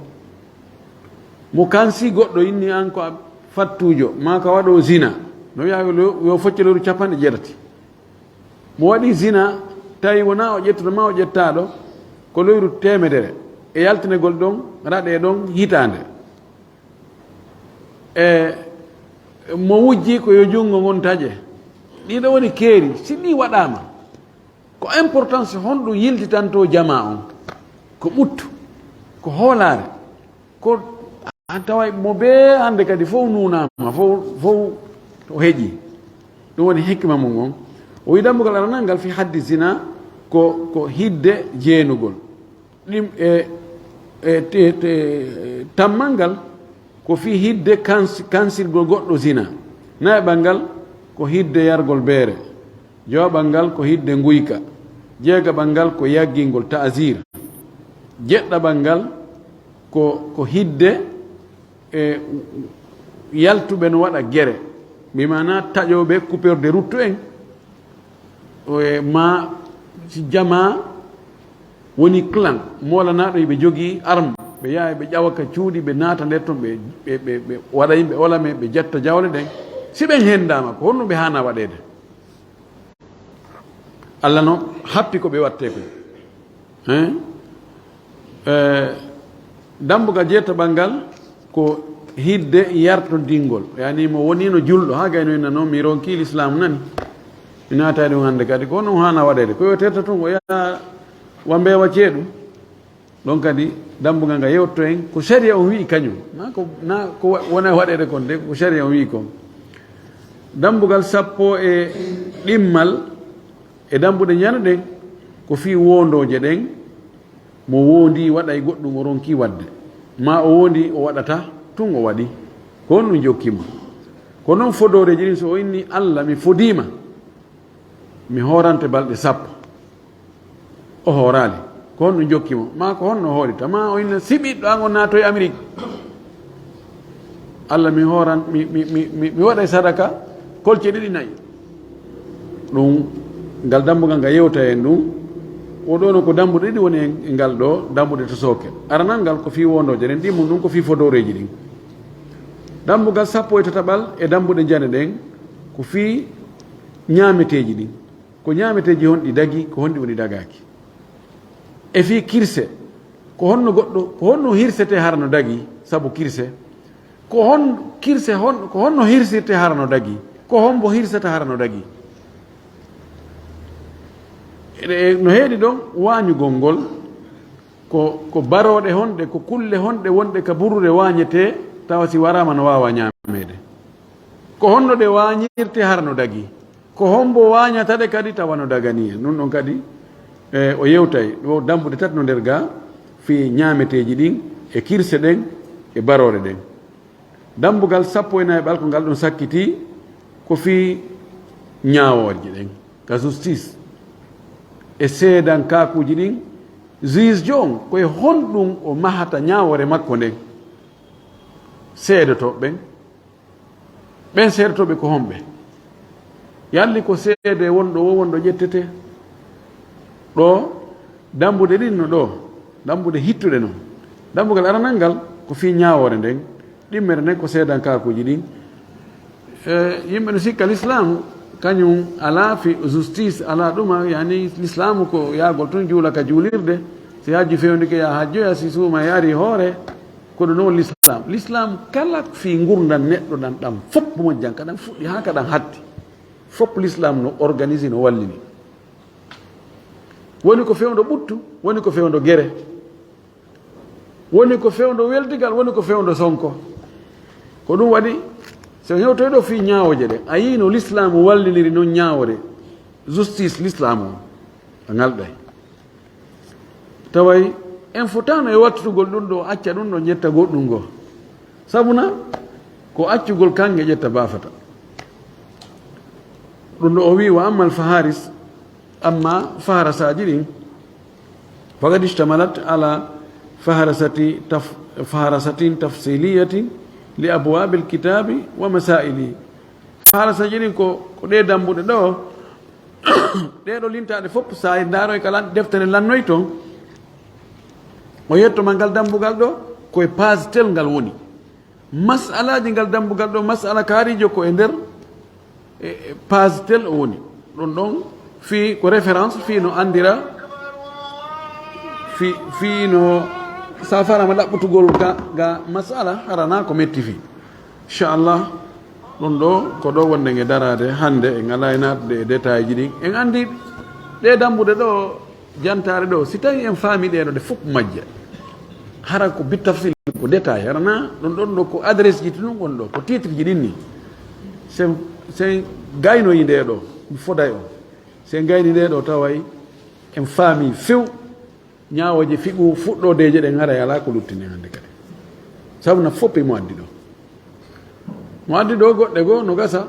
Mo kansi goɗɗo inni an ko a fattuujo, maa ka waɗo zina, no wi'a yo, yo focce lewru capanɗe jeetati. Mo waɗi zina, tawi wona o ƴettuɗo, ma o ƴettaaɗo, ko lewru teemedere. E yaltinegol ɗon, raɗe ɗon, hitaande. E mo wujji ko yo junngo ngon taƴe. Ɗiɗo woni keeri. Si ɗi waɗaama, ko importance honɗum yiltitanto jamaa on? Ko ɓuttu, ko hoolaare, ko an taway mo bee hannde kadi fof nuunaama, fof, fof o heƴi. Ɗum woni hikma mum on. O wi dambugal aranal ngal fi haddi zina ko, ko hidde jeenugol. Ɗim, e, e, te, te, tammal ngal ko fii hidde kans-, kansirgol goɗɗo zina. Nayaɓal ngal ko hidde yargol beere. Jowaɓal ngal ko hidde nguyka. Jeegaɓal ngal ko yaggingol, ta'zir. Jeɗɗaɓal ngal ko, ko hidde, e, yaltuɓe no waɗa gere. Bi maana taƴooɓe coupeur de route en. O e ma si jamaa woni clan moolanaaɗo, ɓe jogii arme, ɓe yaha ɓe ƴawa ka cuuɗi, ɓe naata nder ton, ɓe, ɓe, ɓe, ɓe waɗa yimɓe olame, ɓe jetta jawle ɗen. Si ɓen hendaama, ko honno ɓe haana waɗeede? Allah no happi ko ɓe wattee kon. Hein? Eh, dambugal jeetaɓal ngal ko hidde yartodingol, yani mo wonino julɗo, haa gayno inna noon, mi ronki lislaamu nani, mi naata e ɗum hannde kadi, ko noon haana waɗeede, ko yo terta tun, o yaha wa mbeewa ceeɗu. Ɗon kadi, dambugal ngal yewtto en, ko sariya on wi'i kañum, na ko, na ko wa-, wona waɗeede kon de, ko sariya on wi'i kon. Dambugal sappo e ɗimmal e dambuɗe njane ɗen, ko fii wondooje ɗen, mo wondi waɗay goɗɗum o ronki waɗde, ma o wondi o waɗata tun o waɗi, ko honɗum jokki mo? Ko noon fodooreeji ɗin, so o inni, "Alla, mi fodii ma, mi hoorante balɗe sappo." O hooraali. Ko honɗum jokki mo? Ma ko honno o hoorita? Ma o inna, "Si ɓiɗɗo an on naatoyi Amerik, Alla, mi hooran, mi, mi, mi, mi, mi waɗay sadaka kolce ɗiɗi nayi." Ɗum, ngal dambugal ngal yewta en ɗum. O ɗo no ko dambuɗe ɗiɗi woni e ngal ɗo, dambuɗe to sooke. Aranal ngal ko fii wondooje ɗen, ɗimmun ɗum ko fii fodooreeji ɗin. Dambugal sappo e tataɓal e dambuɗe njane ɗen, ko fii ñaameteeji ɗin. Ko ñaameteeji honɗi dagi, ko honɗi woni dagaaki. E fii kirse, ko honno goɗɗo, ko honno hirsetee hara no dagi, sabu kirse? Ko hon, kirse hon, ko honno hirsirtee hara no dagi? Ko hombo hirsata hara no dagi? E, no heedi ɗon waañugol ngol, ko, ko barooɗe honɗe, ko kulle honɗe wonɗe ka buruure waañetee, tawa si waraama no waawa ñaameede? Ko honno ɗe waañirtee hara no dagi? Ko hombo waañata ɗe kadi tawa no dagani en? Ɗum ɗon kadi, e, o yewtay ɗo dambuɗe tati no nder ga, fii ñaameteeji ɗin, e kirse ɗen, e baroore ɗen. Dambugal sappo e nayi ɓal ko ngal ɗon sakkitii, ko fii ñaawoorje ɗen, ka justice, e seedankaakuuji ɗin, juge jo on, ko e honɗum o mahata ñaawoore makko nden? Seedotooɓe ɓen, Ɓen seedotooɓe ko homɓe? Yalli ko seede wonɗo woo wonɗo ƴettetee? Ɗo, dambuɗe ɗin no ɗo, dambuɗe hittuɗe non. Dambugal aranal ngal ko fii ñaawoore nden, ɗimmere nden ko seedankaakuuji ɗin. E, yimɓe no sikka lislaamu, kañum alaa fi justice, alaa ɗuma, yani lislaamu ko yaagol tun juula ka juulirde, si hajju fewndike yaa hajjoya, si suuma e ari hoore, Ko ɗum noon l'islam. L'islam kala fii ngurndan neɗɗo ɗan, ɗan fof moƴƴan, ka ɗan fuɗɗi haa ka ɗan hatti. Fof l'islam no organisi, no wallini. Woni ko fewndo ɓuttu, woni ko fewndo gere. Woni ko fewndo weldigal, woni ko fewndo sonko. Ko ɗum waɗi, so hewtoy ɗo fii ñaawooje ɗe, a yii no l'islam walliniri noon ñaawoore, justice l'islam o, a ngalɗay. Taway en fotaano e wattitugol ɗum ɗo, acca ɗum ɗo, ƴetta goɗɗum goo. Sabuna ko accugol kannge ƴetta baafata. Ɗum ɗo o wi'i, "Wa ammal faharis, amma faharasaaji ɗin, faqad ishtamalat ala faharasati taf-, faharasatin tafsiliyatin li abwabil kitabi wa masaili." Faharasaaji ɗin ko, ko ɗee dambuɗe ɗo, Ɗee ɗo lintaaɗe fof, so a ndaaroy ka lan-, deftere lannoy toon, o yetto ma ngal dambugal ɗo, ko e page tel ngal woni. Masalaaji ngal dambugal ɗo, masala kaarijo ko e nder, e, e page tel o woni. Ɗon ɗon fii ko référence, fii no anndira, fii, fii no, so a faalaama ɗaɓɓutugol ga, ga masala, harana ko metti fii. Inchallah, ɗum ɗo ko ɗo wonɗen e daraade hannde, en alaa e naatde e détail ji ɗin. En anndi ɗe dambuɗe ɗo, jantaare ɗo, si tawi en faami ɗe ɗo, ɗe fof majje. Hara ko bitafsil, ko détail, hara na ɗum ɗon ɗo ko adresse ji ɗum won ɗo, ko titre ji ɗin ni. Sen, sen gaynoyi nde ɗo, mi foday on. Sen gayni nde ɗo taway en faami few. Ñaawooje fiqhu fuɗɗoodeeje ɗen haray alaa ko luttini hannde kadi. Sabu na fof e mo addi ɗo. Mo addi ɗo goɗɗe goo no gasa,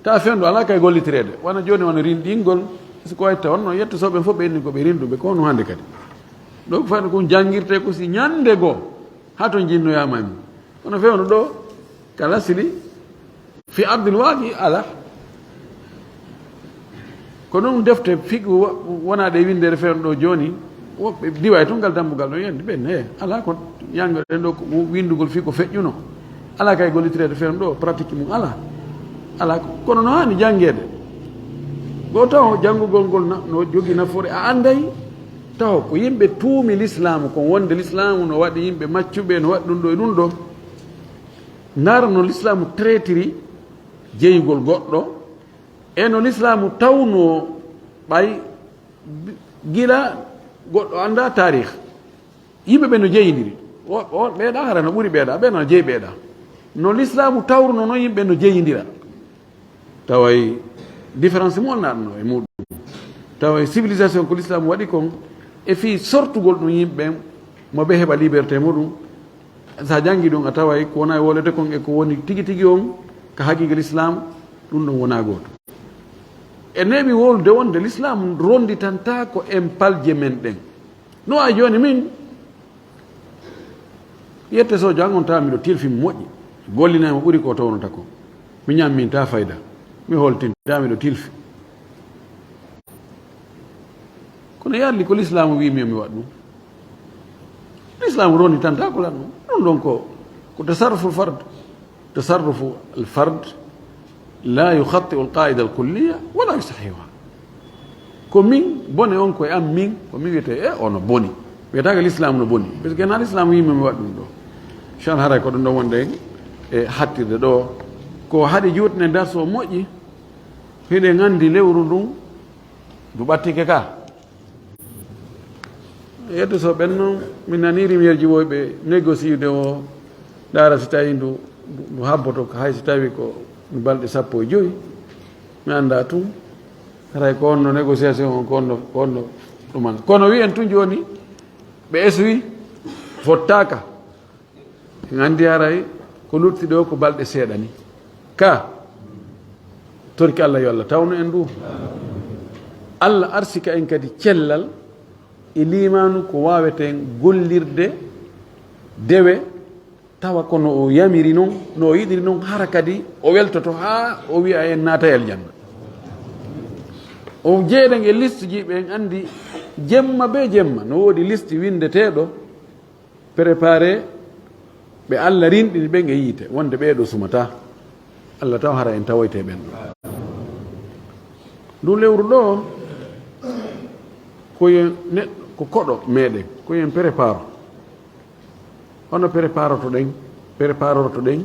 ta fewndo alaa kay gollitireede. Wano jooni wano rinɗingol, si ko watta wonno yetto sooɓe fof ɓe inni ko ɓe rinɗuɓe, ko no hannde kadi. Ɗo ko fayno ko janngirte ko si ñannde goo, haa to jinnoyaama e mum. Kono fewndo ɗo, kala sili, Fi ardil waaqi alaa. Ko ɗum defte fiqhu wo-, wonaa ɗe winndere fewndo ɗo jooni, woɓɓe diwa e tun ngal dambugal ɗo yendi ɓen, he, alaa ko janngoɗen ɗo ko winndugol fii ko feƴƴuno. Alaa kay gollitireede fewndo ɗo, pratique mum alaa. Alaa ko, kono no haani janngeede. Go taw janngugol ngol na, no jogii nafoore, a annday. Taw ko yimɓe tuumi lislaamu kon, wonde lislaamu no waɗi yimɓe maccuɓe, no waɗi ɗum ɗo e ɗum ɗo. Ndaara no lislaamu traitiri jeyugol goɗɗo, e no lislaamu tawnoo ɓay gila goɗɗo anndaa taarih. Yimɓe ɓe no jeyindiri. O, o, ɓeeɗa hara no ɓuri ɓeeɗa, ɓeeɗa no jeyi ɓeeɗa. No lislaamu tawruno noon yimɓe no jeyindira. Taway différence mo wonnaa ɗum e muɗum. Taway civilisation ko lislaamu waɗi kon e fii sortugol ɗum yimɓe ɓen, mo ɓe heɓa liberté muɗum. So a janngi ɗum, a taway ko wona e wolete kon e ko woni tigi tigi on ka haqiqa lislaam, ɗum ɗon wona gooto. E neeɓi wolude wonde lislaam ronditantaa ko en palje men ɗen. No ay jooni min, yette so janngo on tawa miɗo tilfi mi moƴƴi, gollinay mo ɓuri ko townata ko. Mi ñamminta fayda, mi holtinta miɗo tilfi. Kono yarli ko lislaamu wiimi yo mi waɗ ɗum. Lislaamu ronditantaa ko lan ɗum. Ɗum ɗon ko, ko tasarruful fard. Tasarrufu al fard la yukhatti'u al qaida al kulliya wala yusahihuha. Ko min, bone on ko e am min, ko min wiyete, e ono boni. Wiyata ko lislaamu no boni. Parce que na lislaamu wiimi mi waɗ ɗum ɗo. Inchallah haray ko ɗum ɗon wonde e hattirde ɗo. Ko haɗi juutne darso moƴƴi, hiɗen anndi lewru ndun, ndu ɓattike ka. Yetto so ɓen noon, min nanii lumière ji woyɓe négocier de o, ndaara si tawi ndu, ndu, ndu habboto, hay si tawi ko balɗe sappo e joy, mi anndaa tun. Haray ko honno négociation on, ko honno, ko honno ɗum an. Kono wiyen tun jooni, ɓe eswi, fottaaka. En anndi haray ko lutti ɗo ko balɗe seeɗa ni. Ka, torki Allah yo Allah tawnu en ɗum. Allah arsika en kadi cellal e liimaanu ko waaweten gollirde dewe, tawa ko no o yamiri non, no o yiɗiri non, hara kadi o weltoto haa o wi'a en naatay aljanna. O jeeɗen e liste ji ɓe en anndi jemma be jemma, no woodi liste winndeteeɗo, préparé ɓe Allah rinɗini ɓen e yiite, wonde ɓee ɗo sumataa. Allah taw hara en tawoyte ɓen ɗo. Ndu lewru ɗo, ko yen neɗɗo, ko koɗo meɗen, ko yen préparo. Hono préparoto ɗen, préparorto ɗen,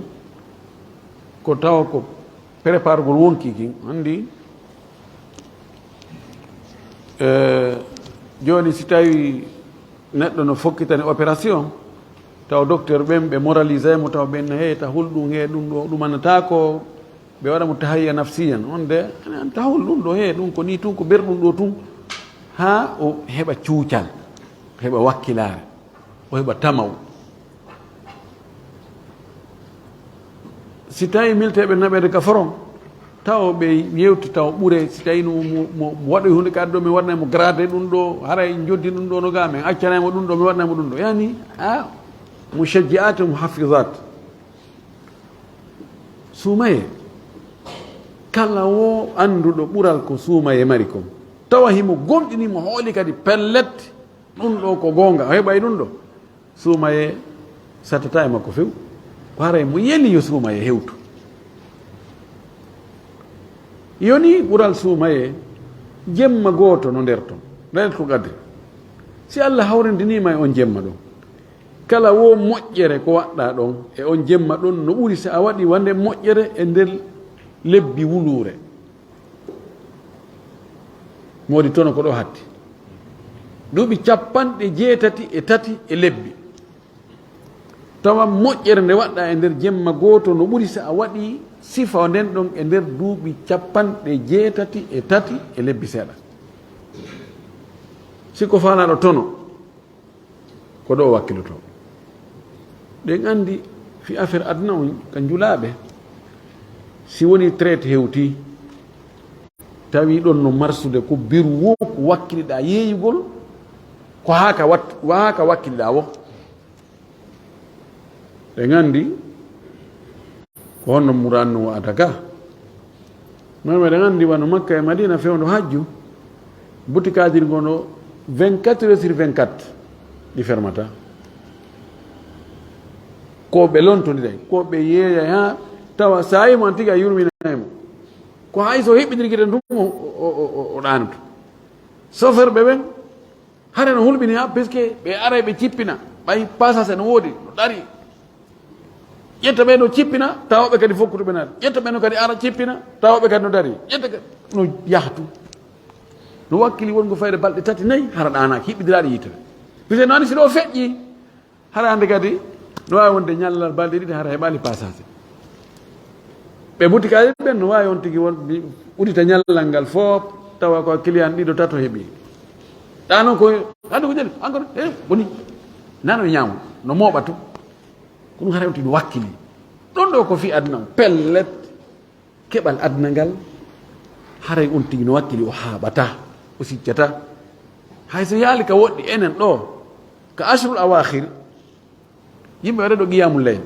ko tawa ko prépargol wonki kin, anndi, eh, jooni si tawi neɗɗo no fokkitani opération, taw docteur ɓen ɓe moralisay mo, taw ɓen ne, "Hey, tahul ɗum, he ɗum ɗo, ɗum annata ko," ɓe waɗa mo tahayya nafsiyan. On de, an tahul ɗum ɗo, he ɗum ko ni tun, ko ber ɗum ɗo tun, haa o heɓa cuucal, heɓa wakkilaare. O heɓa tamaw. Si tawi milteeɓe naɓeede ka foron, taw ɓe yewti taw ɓure, si tawi no mo, mo, mo waɗoy huunde ka addo, min waɗanay mo grade ɗum ɗo, haray joddi ɗum ɗo no ga, min accanay mo ɗum ɗo, min waɗanay mo ɗum ɗo. Yani, a, mushajji'at, muhaffizat. Suumaye, kala wo annduɗo ɓural ko suumaye mari kon, tawa himo gomɗini mo hooli kadi pellet, ɗum ɗo ko goonga, o heɓay ɗum ɗo. Suumaye sattata e makko few. Ko haray mo yeli yo suumaye hewtu. Yoni ɓural suumaye jemma gooto no nder ton, Laylatul Qadri. Si Allah hawrindinii ma e on jemma ɗon, kala wo moƴƴere ko waɗɗaa ɗon e on jemma ɗon no ɓuri si a waɗi wande moƴƴere e nder lebbi wuluure. Moodi tono ko ɗo hatti. Duuɓi capanɗe jeetati e tati e lebbi. Tawa moƴƴere nde waɗɗaa e nder jemma gooto no ɓuri si a waɗi sifa nden ɗon e nder duuɓi capanɗe jeetati e tati e lebbi seeɗa. Si ko faalaaɗo tono, ko ɗo o wakkiloto. Ɗen anndi fi affaire aduna on ka njulaaɓe. Si woni traite hewti, tawi ɗon no marsude ko beru wo ko wakkiliɗaa yeeyugol, ko haa ka wat-, haa ka wakkiliɗaa wo. Ɗen anndi ko honno muraan no wa'ata ka. Non meɗen anndi wano Makka e Madina fewndo hajju, butikaaji ɗi ngono vingt-quatre heures sur vingt-quatre ɗi fermata. Ko ɓe lontondiray, ko ɓe yeeyay haa tawa saa'i mo an tigi a yurminay mo. Ko hay so hiɓɓindirgiten ɗum o, o, o, o, o ɗaanoto. Chauffeur ɓe ɓen, hare no hulɓini ha, puisque ɓe aray ɓe cippina, ɓay passager no woodi, no ɗari. Ƴetta ɓe no cippina, tawa ɓe kadi fokkutuɓe naati. Ƴetta ɓe no kadi ara cippina, tawa ɓe kadi no dari. Ƴetta kadi no yahtu. No wakkili wongo fayde balɗe tati, nayi, hara ɗaanaaki, hiɓɓidiraaɗo yitere. Puisque noon si ɗo feƴƴi, hara hannde kadi no waawi wonde ñallal balɗe ɗiɗi, hara heɓaali passage. Ɓe butikaaɓe ɓen no waawi on tigi won, udita ñallal ngal fof, tawa ko client ɗiɗo, tato heɓi. Ɗa noon ko, hannde ko jeli, encore, eh, boni. Nano e ñaamo, no mooɓa tun. Ko ɗum hara on tigi no wakkili. Ɗon ɗo ko fii aduna on, pellet. Keɓal aduna ngal, haray on tigi no wakkili, o haaɓata, o siccata. Hay so yaali ka woɗɗi enen ɗo, ka ashrul awakhir, yimɓe waɗa ɗo qiyamul layl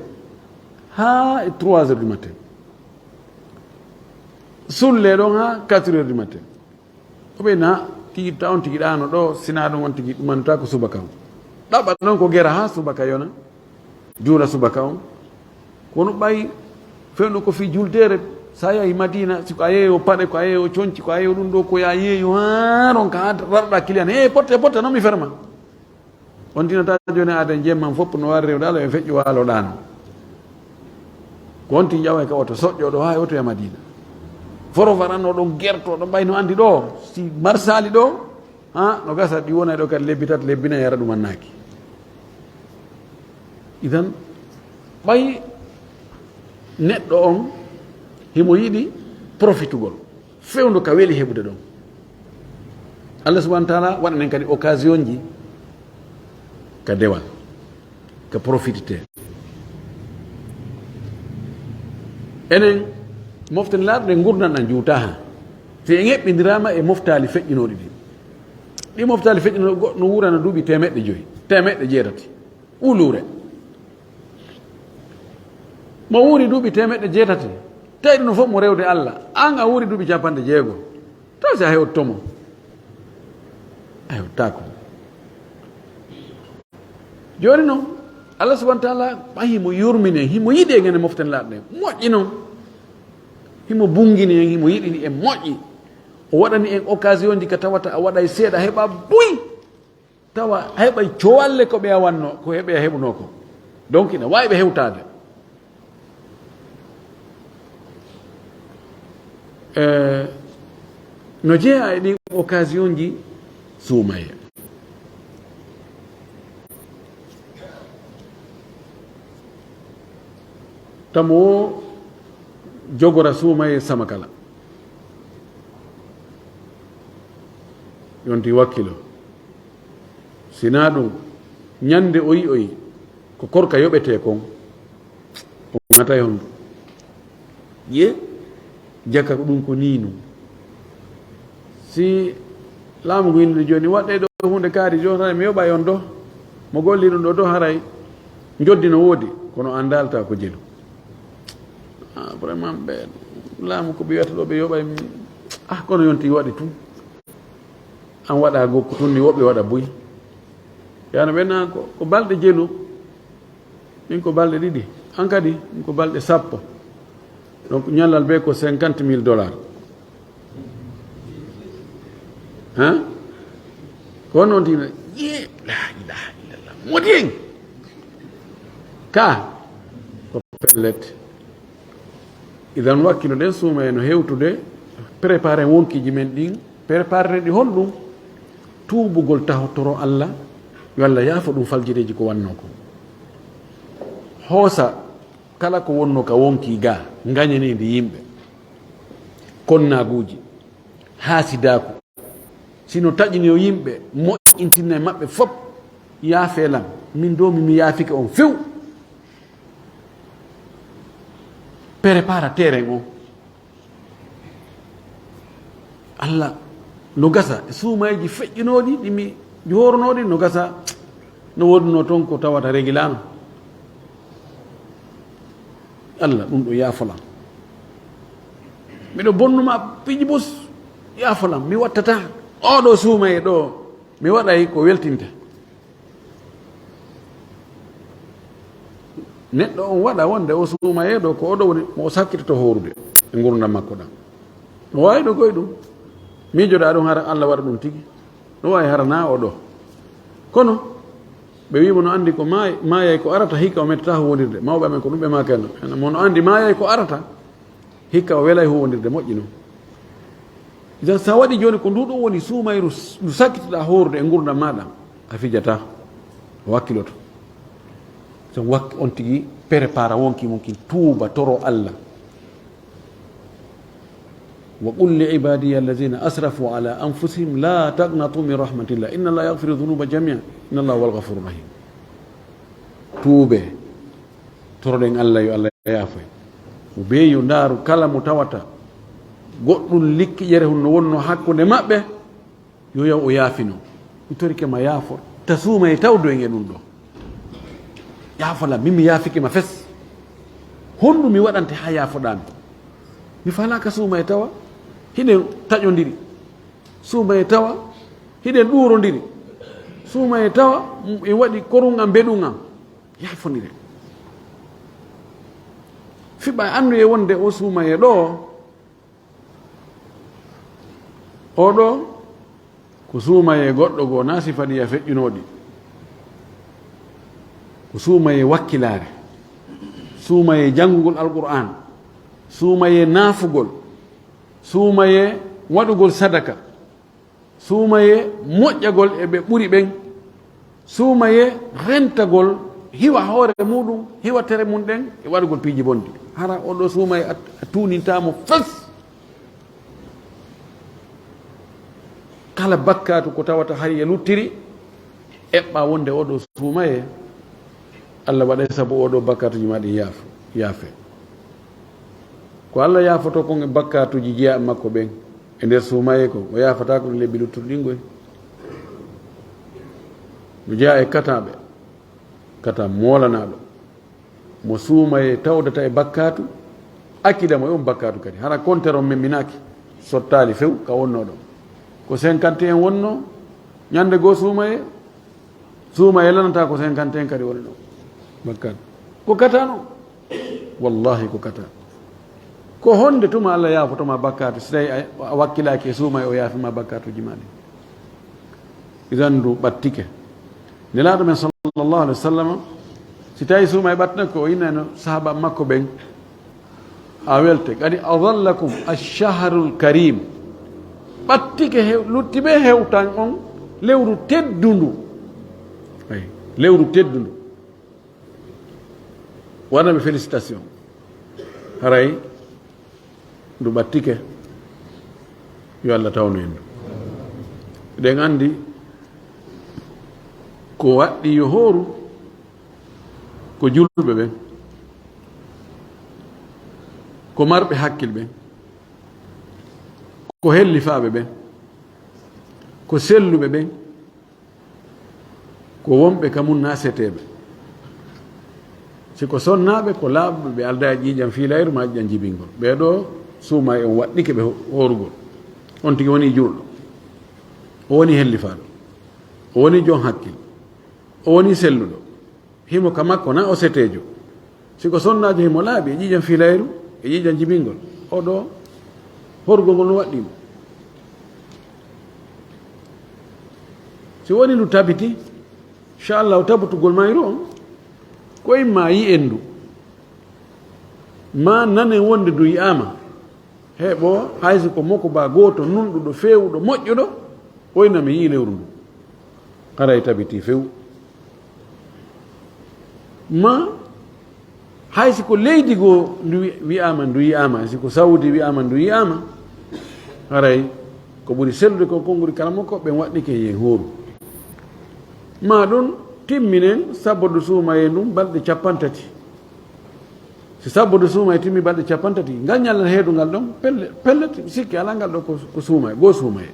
haa e trois heures du matin. Sulle ɗon haa quatre heures du matin. Ko ɓe na tigi ta on tigi ɗaano ɗo, sina ɗum on tigi ɗumanta ko subaka on. Ɗaɓɓa ɗon ko gera haa subaka yona, juula subaka on. Kono ɓay fewndo ko fii juldeere, so a yahi Madina, si ko a yeeyo paɗe, ko a yeeyo conci, ko a yeeyo ɗum ɗo, ko ya yeeyo haa ronka haa rarɗa kiliyan. He, potte, potte, non mi ferma. On tinata jooni aaden jemman fof no wari rewde Alla, ɓe feƴƴo waalo ɗaano. Ko on tin ƴawa ka oto, soƴƴo ɗo haa e oto ya Madina. Foro faranno ɗon gerto, ɗon ɓay no andi ɗo, si marsali ɗo, ha, no gasa ɗi wona ɗo kadi lebbi tati, lebbi nayi, yara ɗum annaaki. Idan, ɓay neɗɗo on himo yiɗi profitugol, fewndo ka weli heɓude ɗon. Allah subhanahu wa taala waɗanen kadi occasion ji ka dewal, ka profitite. Enen moften laaɓe ngurdan ɗan juuta ha. Si en eɓɓindirama e moftaali feƴƴinooɗi ɗi. Ɗi moftaali feƴƴinooɗi goɗɗo no wuurana duuɓi teemeɗɗe joyi, teemeɗɗe jeetati. Wuluure. Mo wuuri duuɓi teemeɗɗe jeetati, tawi ɗum fof mo rewde Allah, an a wuuri duuɓi capanɗe jeego, taw si a hewtoto mo? A hewtaako. Jooni noon, Allah subhanahu wa taala, ɓay himo yurmini en, himo yiɗi en enen moften laaɓe, moƴƴi noon. Himo bungini en, himo yiɗini en, moƴƴi. O waɗani en occasion ji ka tawata a waɗay seeɗa, heɓa buy. Tawa heɓay cowalle ko ɓe a wanno, ko ɓe a heɓuno ko. Donc ina waawi ɓe hewtaade. Eh, no jeyaa e ɗin occasion ji suumaye. Tamo o jogora suumaye sama kala. Yonti wakkilo. Sinaa ɗum, ñande o yi'oyi ko korka yoɓetee kon, o ŋatay honɗum. Ye, jaka ko ɗum ko nii nun. Si laamu ngu inni jooni, waɗɗee ɗo huunde kaari jooni, haray mi yoɓay on do. Mo golli ɗum ɗo do, haray njoddi no woodi, kono anndaalta ko jelu. Ah, vraiment, ɓe laamu ko ɓe wiyata ɗo, ɓe yoɓay mi. Ah, kono yonti waɗi tun. An waɗa gokku tun ni, woɓɓe waɗa buy. Yaano ɓe na ko, ko balɗe jelu. Min ko balɗe ɗiɗi. An kadi, min ko balɗe sappo. Donc, ñallal be ko cinquante mille dollars. Hein? Ko noon tino, ye, la ilaha illallah. Modi en. Ka, ko pellet. Idan wakkilo ɗen suuma e no hewtude, préparer wonkiiji men ɗin, préparer ɗi honɗum? Tuubugol taho toro Allah, yo Allah yaafo ɗum faljireeji ko wannoo ko. Hoosa kala ko wonnoo ka wonkii ga, ngañaniindi yimɓe, konnaaguuji, haasidaaku, si no taƴini yo yimɓe, moƴƴintinna e maɓɓe fop, yaafee lan, min doo mi, mi yaafike on few. Prépara terrain on. Allah, no gasa, e suumayji feƴƴinooɗi, ɗi mi jooronooɗi, no gasa, no woodunoo toon ko tawata regilaano. Allah, ɗum ɗo yaafolan. Miɗo bonnuma piiji bus, yaafolan, mi wattata. Oɗo suumaye ɗo, mi waɗay ko weltinta. Neɗɗo on waɗa wonde o suumaye ɗo, ko oɗo woni mo o sakkitoto hoorude e ngurdam makko ɗam. No waawi ɗo koye ɗum. Miijoɗa ɗum hara Allah waɗa ɗum tigi. No waawi hara na o ɗo. Kono, Ɓe wii mo no anndi ko maay-, maayay ko arata, hikka o mettataa huwondirde. Mawɓe amen ko ɗum ɓe maakayno. Mo no anndi maayay ko arata, hikka o welay huwondirde moƴƴi non. Idan so a waɗi jooni ko ndu ɗum woni suumayru s-, ndu sakkitoɗaa hoorude e ngurdam maaɗa, a fijataa, a wakkiloto. So wakki on tigi prépara wonki mum kin tuuba toro Allah. Wa qul li ibadiya allazina asrafu ala anfusihim la taqnatu min rahmatillah inna Allah yaghfiru dhunuba jami'a inna Allah huwal ghafurur rahim. Tuube, toroɗen Allah yo Allah yaafo en. Mo beeyo ndaaru kala mo tawata goɗɗum likki ƴere hun no wonno hakkunde maɓɓe, yo yaw o yaafino. Mi torike ma yaafo. Ta suuma e tawdo en e ɗum ɗo. Yaafola, min mi yaafike ma fes. Honɗum mi waɗante haa yaafoɗaa mi? Mi falaaka suuma e tawa. Hiɗen taƴondiri. Suuma e tawa. Hiɗen ɗuurondiri. Suuma e tawa. E waɗi korun am, mbeɗun am. Yaafondiren. Fiɓa anndu e wonde o suuma e ɗo. Oɗo ko suumayee goɗɗo goo, naa sifa ɗi ya feƴƴunooɗi. Ko suumayee wakkilaare, suumayee janngugol Alqur'aan, suumayee naafugol, suumayee waɗugol sadaka, suumayee moƴƴagol e ɓe ɓuri ɓen, suumayee rentagol hiwa hoore muɗum, hiwa tere mum ɗen e waɗugol piiji bonɗi. Hara oɗo suumayee a, a tuunintaa mo fes. Kala bakkaatu ko tawata hari e luttiri, eɓɓa wonde oɗo suumayee, Allah waɗay sabu oɗo bakkaatuji ma ɗin yaaf-, yaafe. Ko Allah yaafoto kon e bakkaatuji jeyaa makko ɓen e nder suumayee kon, o yaafataa ko ɗum lebbi luttuɗi ɗin goy. No jeyaa e kataɓe, kata moolanaaɗo. Mo suumayee tawdata e bakkaatu, akida mo e on bakkaatu kadi. Hara konteron men minaaki, sottaali few ka wonnoo ɗon. Ko cinquante et un wonnoo, ñande goo suumayee, suumayee lanata ko cinquante et un kadi woni ɗon. Bakkaatu. Ko kata non. Wallahi ko kata. Ko honde tuma Allah yaafotoma bakkaatu, si tawi a, a wakkilaaki e suumayee o yaafima bakkaatuji ma ɗin? Idan ndu ɓattike. Nelaaɗo men sallallahu alaihi wasallam, si tawi suumayee ɓattike, o innayno sahaba makko ɓen, a welte, "Qad adhallakum ash-shahrul karim." Ɓattike hew-, lutti ɓe hewtan on lewru teddundu. Ay, lewru teddundu. Waɗa ɓe félicitation. Haray ndu ɓattike, yo Allah tawnu en ndu. Eɗen anndi ko waɗɗi yo hooru ko julɓe ɓen, ko marɓe hakkil ɓen, ko hellifaaɓe ɓen, ko selluɓe ɓen, ko wonɓe ka mun naa seteeɓe. Si ko sonnaaɓe, ko laaɓuɓe, ɓe aldaa e ƴiiƴam fiilayru maa ƴiiƴam jibingol. Ɓee ɗoo suumayee on waɗɗike ɓe ho-, hoorugol. On tigi wonii juulɗo. O wonii hellifaaɗo. O wonii jon hakkil. O wonii selluɗo. Himo ka makko naa o seteejo. Si ko sonnaajo himo laaɓi e ƴiiƴam fiilayru, e ƴiiƴam jibingol. Oɗo hoorugol ngol no waɗɗii mo. Si woni ndu tabiti, inchallahu tabutugol mayru on, ko imma yi'en ndu, maa nanen wonde ndu yi'aama. Heɓo, hay si ko moko ba gooto nunɗuɗo, feewuɗo, moƴƴuɗo, o inna mi yi'i lewru ndu. Haray tabiti few. Ma, hay si ko leydi goo ndu wi-, wi'aama ndu yi'aama, si ko Saudi wi'aama ndu yi'aama, haray ko ɓuri sellude ko konguɗi kala mo ko ɓen waɗɗike yen hooru. Ma ɗum timminen sabodu suumayee ndun balɗe cappanɗe tati. Si sabodu suumayee timmi balɗe cappanɗe tati, ngal ñallal heedungal ɗon, pelle-, pellet, sikki alaa ngal ɗo ko, ko suumayee, goo suumayee.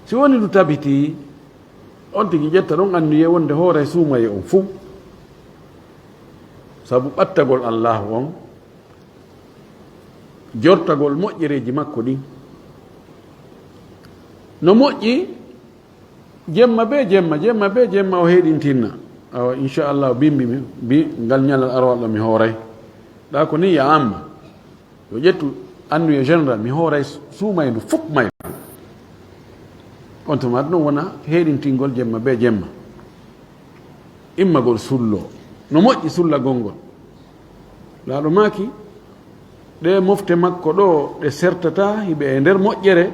Si woni ndu tabitii, on tigi ƴetta ɗon anniyee wonde hooray suumayee on fuu. Sabu ɓattagol Allaahu on, jortagol moƴƴereeji makko ɗin. No moƴƴi, jemma bee jemma, jemma bee jemma o heɗintinna. Awa, inchallah, bimbi mi, bi ngal ñalal arowal ɗo mi hooray. Ɗa ko ni ya amma. Yo ƴettu annuye général, mi hooray suumayee ndu fuk mayru. On tuma ɗum wona heɗintingol jemma bee jemma. immagol sullo. No moƴƴi sullagol ngol. Laaɗo maaki, ɗe mofte makko ɗo, ɗe sertata, hiɓe e nder moƴƴere,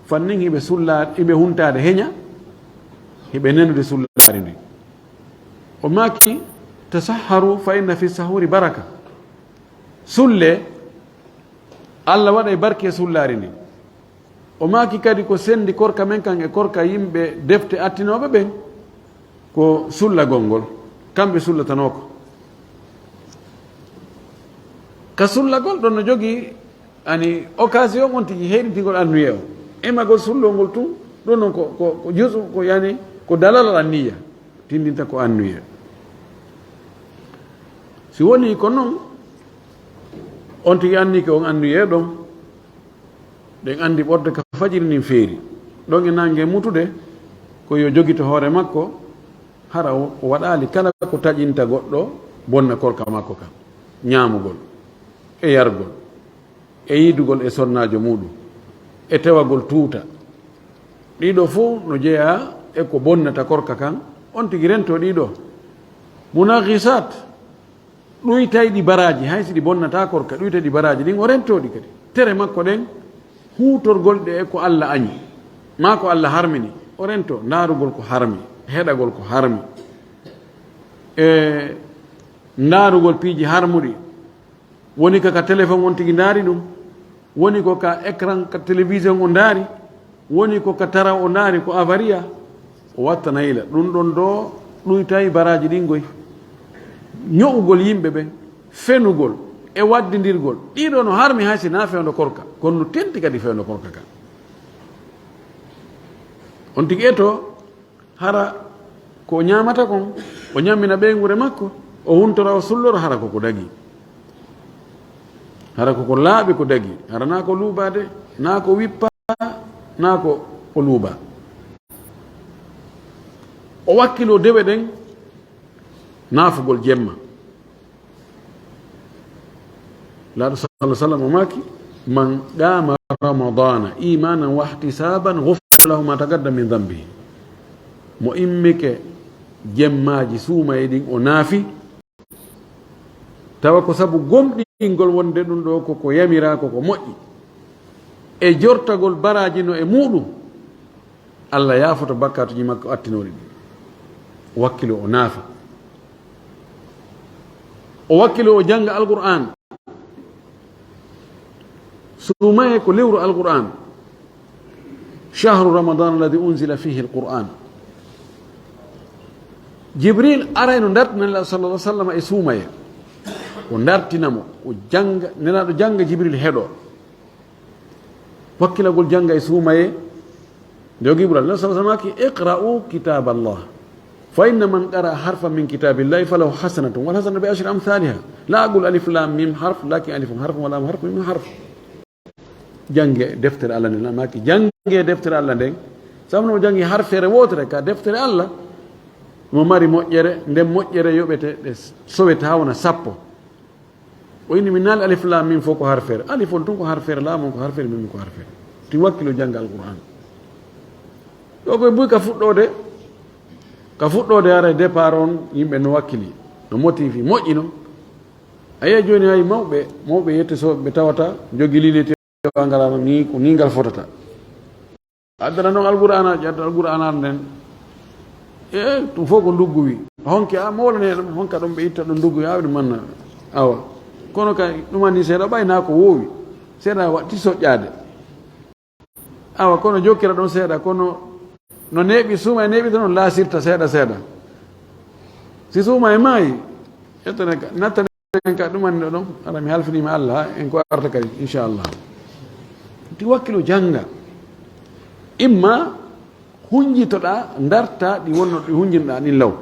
fannin hiɓe sulla-, hiɓe huntaade heña, hiɓe nenude sullaari ndi. O maaki, "Tasahharu fa inna fi sahuri baraka." Sulle, Allah waɗa e barke sullaari ndi. O maaki kadi ko sendi korka men kan e korka yimɓe defte attinooɓe ɓen, ko sullagol ngol, kamɓe sullatanoo ko. Ka sullagol ɗon no jogii ani occasion on tigi heyɗintingol annuye o. Imagol sullol ngol tun, ɗum non ko, ko, ko juzu, ko yani, ko dalalal anniya, tindinta ko annuye. Si woni ko non, on tigi anni ko on annuye ɗon, ɗen anndi ɓorde ka fajiri ndin feeri. Ɗon e naange mutude, ko yo jogito hoore makko, hara o o waɗaali kala ko taƴinta goɗɗo bonna korka makko kan, ñaamugol e yargol e yiidugol e sonnaajo muuɗum e tewagol tuuta. Ɗiɗo fof no jeyaa e ko bonnata korka kan, on tigi rento ɗiɗo. Munaghisat, ɗuytayɗi baraaji, hay si ɗi bonnataa korka, ɗuytayɗi baraaji ɗin, o rentoo ɗi kadi. Tere makko ɗen, huutorgol ɗe e ko Alla añi, maa ko Alla harmini, o rentoo ndaarugol ko harmi, heɗagol ko harmi, e ndaarugol piiji harmuɗi. Woni ka, ka téléphone on tigi ndaari ɗum, woni ko ka écran ka télévision o ndaari, woni ko ka tara o ndaari ko avariya, o watta nayla. Ɗum ɗon ɗo ɗuytay baraaji ɗin goy. Ño'ugol yimɓe ɓen, fenugol e waddindirgol, ɗiɗo no harmi hay si na fewndo korka, kono no tenti kadi fewndo korka ka. On tigi eto, hara ko o ñaamata kon, o ñammina ɓeynguure makko, o huntora, o sullora, hara ko ko dagi. Hara ko ko laaɓi ko dagi, hara naa ko luubaade, naa ko wippa, naa ko o luuba. O wakkiloo dewe ɗen naafugol jemma. Laaɗo sallallahu alaihi wasallam o maaki, "Man qama Ramadana imanan wa ihtisaban ghufira lahu ma taqaddama min dhanbihi." Mo immike jemmaaji suumaye ɗin o naafi, tawa ko sabu gomɗingol wonde ɗum ɗo ko ko yamiraa, ko ko moƴƴi, e jortagol baraaji no e muuɗum, Allah yaafoto bakkaatuji makko attinooɗi ɗin. O wakkilo o naafa. O wakkilo o jannga Alqur'aan. Suumaye ko lewru Alqur'aan. Shahru Ramadan alladhi unzila fihi Alqur'aan. Jibril arayno dartina Nelaaɗo sallallahu alaihi wasallam e suumaye. O dartina mo, o jannga, Nelaaɗo jannga, Jibril heɗo. Wakkilagol jannga e suumaye, nde o giɓural. Nabi sallallahu alaihi wasallam ki, "Iqra'u kitaballah. Fa inna man qara'a harfan min kitabillahi falahu hasanatun, wal hasanatu bi ashri amthaliha. La aqulu alif lam mim harf, lakin alifun harfun wa lamun harfun wa mimun harf." Jannge deftere Allah nden, maaki jannge deftere Allah nden. Sabu no janngi harfere wotere ka deftere Allah, mo mari moƴƴere, nden moƴƴere yoɓete, ɗe sowe taa wona sappo. O inni, "Mi naali alif lam mim fof ko harfere. Alif on tun ko harfere, lam on ko harfere, mim ko harfere." Ti wakkilo jannga Alqur'aan. Ɗo koye buy ka fuɗɗoode, ka fuɗɗoode hara e départ on, yimɓe no wakkili, no motivi, moƴƴi non. A yiya jooni hay mawɓe, mawɓe yette so ɓe tawata jogi lilete o angalano ni, ko ni ngal fotata. Addana noon Alqur'aanaaji, adda Alqur'aanaaji nden. E, ɗum fof ko nduggu wi. Honke, a mawlanee ɗum, honka ɗum ɓe itta ɗum nduggu wi, a ɗum manna. Awa. Kono kay, ɗum anndi seeɗa ɓay naa ko woowi. Seeɗa waɗti soƴƴaade. Awa, kono jokkira ɗum seeɗa, kono no neeɓi, suuma e neeɓi tan on laasirta seeɗa seeɗa. Si suuma e maayi, ƴettane ka, nattane en ka ɗum anndi ɗo ɗon, ara mi halfiniima Allah, en ko arta kadi, inchallah. Ti wakkilo jannga. Imma hunjitoɗaa, ndartaa ɗi wonno ɗi hunjinɗaa ɗin law.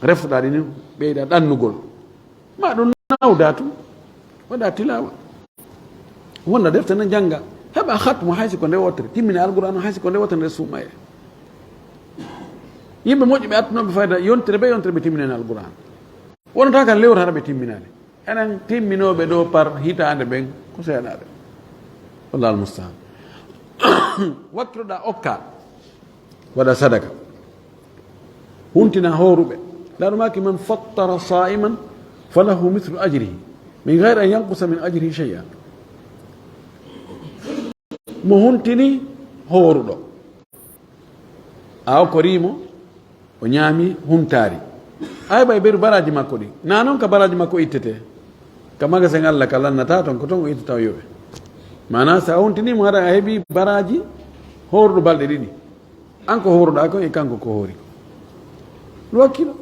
Reftoɗaa ɗi ni, ɓeyɗaa ɗannugol. Ma ɗum nawdaa tun, waɗaa tilaawa. Wonda defte na jannga, heɓa hatmu hay si ko nde wootere, timmina Alqur'aan hay si ko nde wootere nde suuma e. Yimɓe moƴƴuɓe attunooɓe fayda, yontere be yontere ɓe timminani Alqur'aan. Wonata kan lewru hara ɓe timminaani. Enen timminooɓe ɗo par hitaande ɓen ko seeɗaaɓe. Wallahu almusta'an. Wakkiloɗaa okka, waɗa sadaka. Huntina hooruɓe. Laaɗo maaki, "Man fattara saa'iman falahu mithlu ajrihi min ghayri an yanqusa min ajrihi shay'a." Mo huntini hooruɗo, a okkori mo, o ñaami huntaari. Ay ɓay beru baraaji makko ɗi. Na non ka baraaji makko ittete. Ka magasin Allah ka lannata ton, ko ton o ittata o yoɓe. Maana, so a huntini mo, haɗa a heɓi baraaji hooruɗo balɗe ɗiɗi. An ko hooruɗaa kon e kanko ko hoori kon. No wakkilo.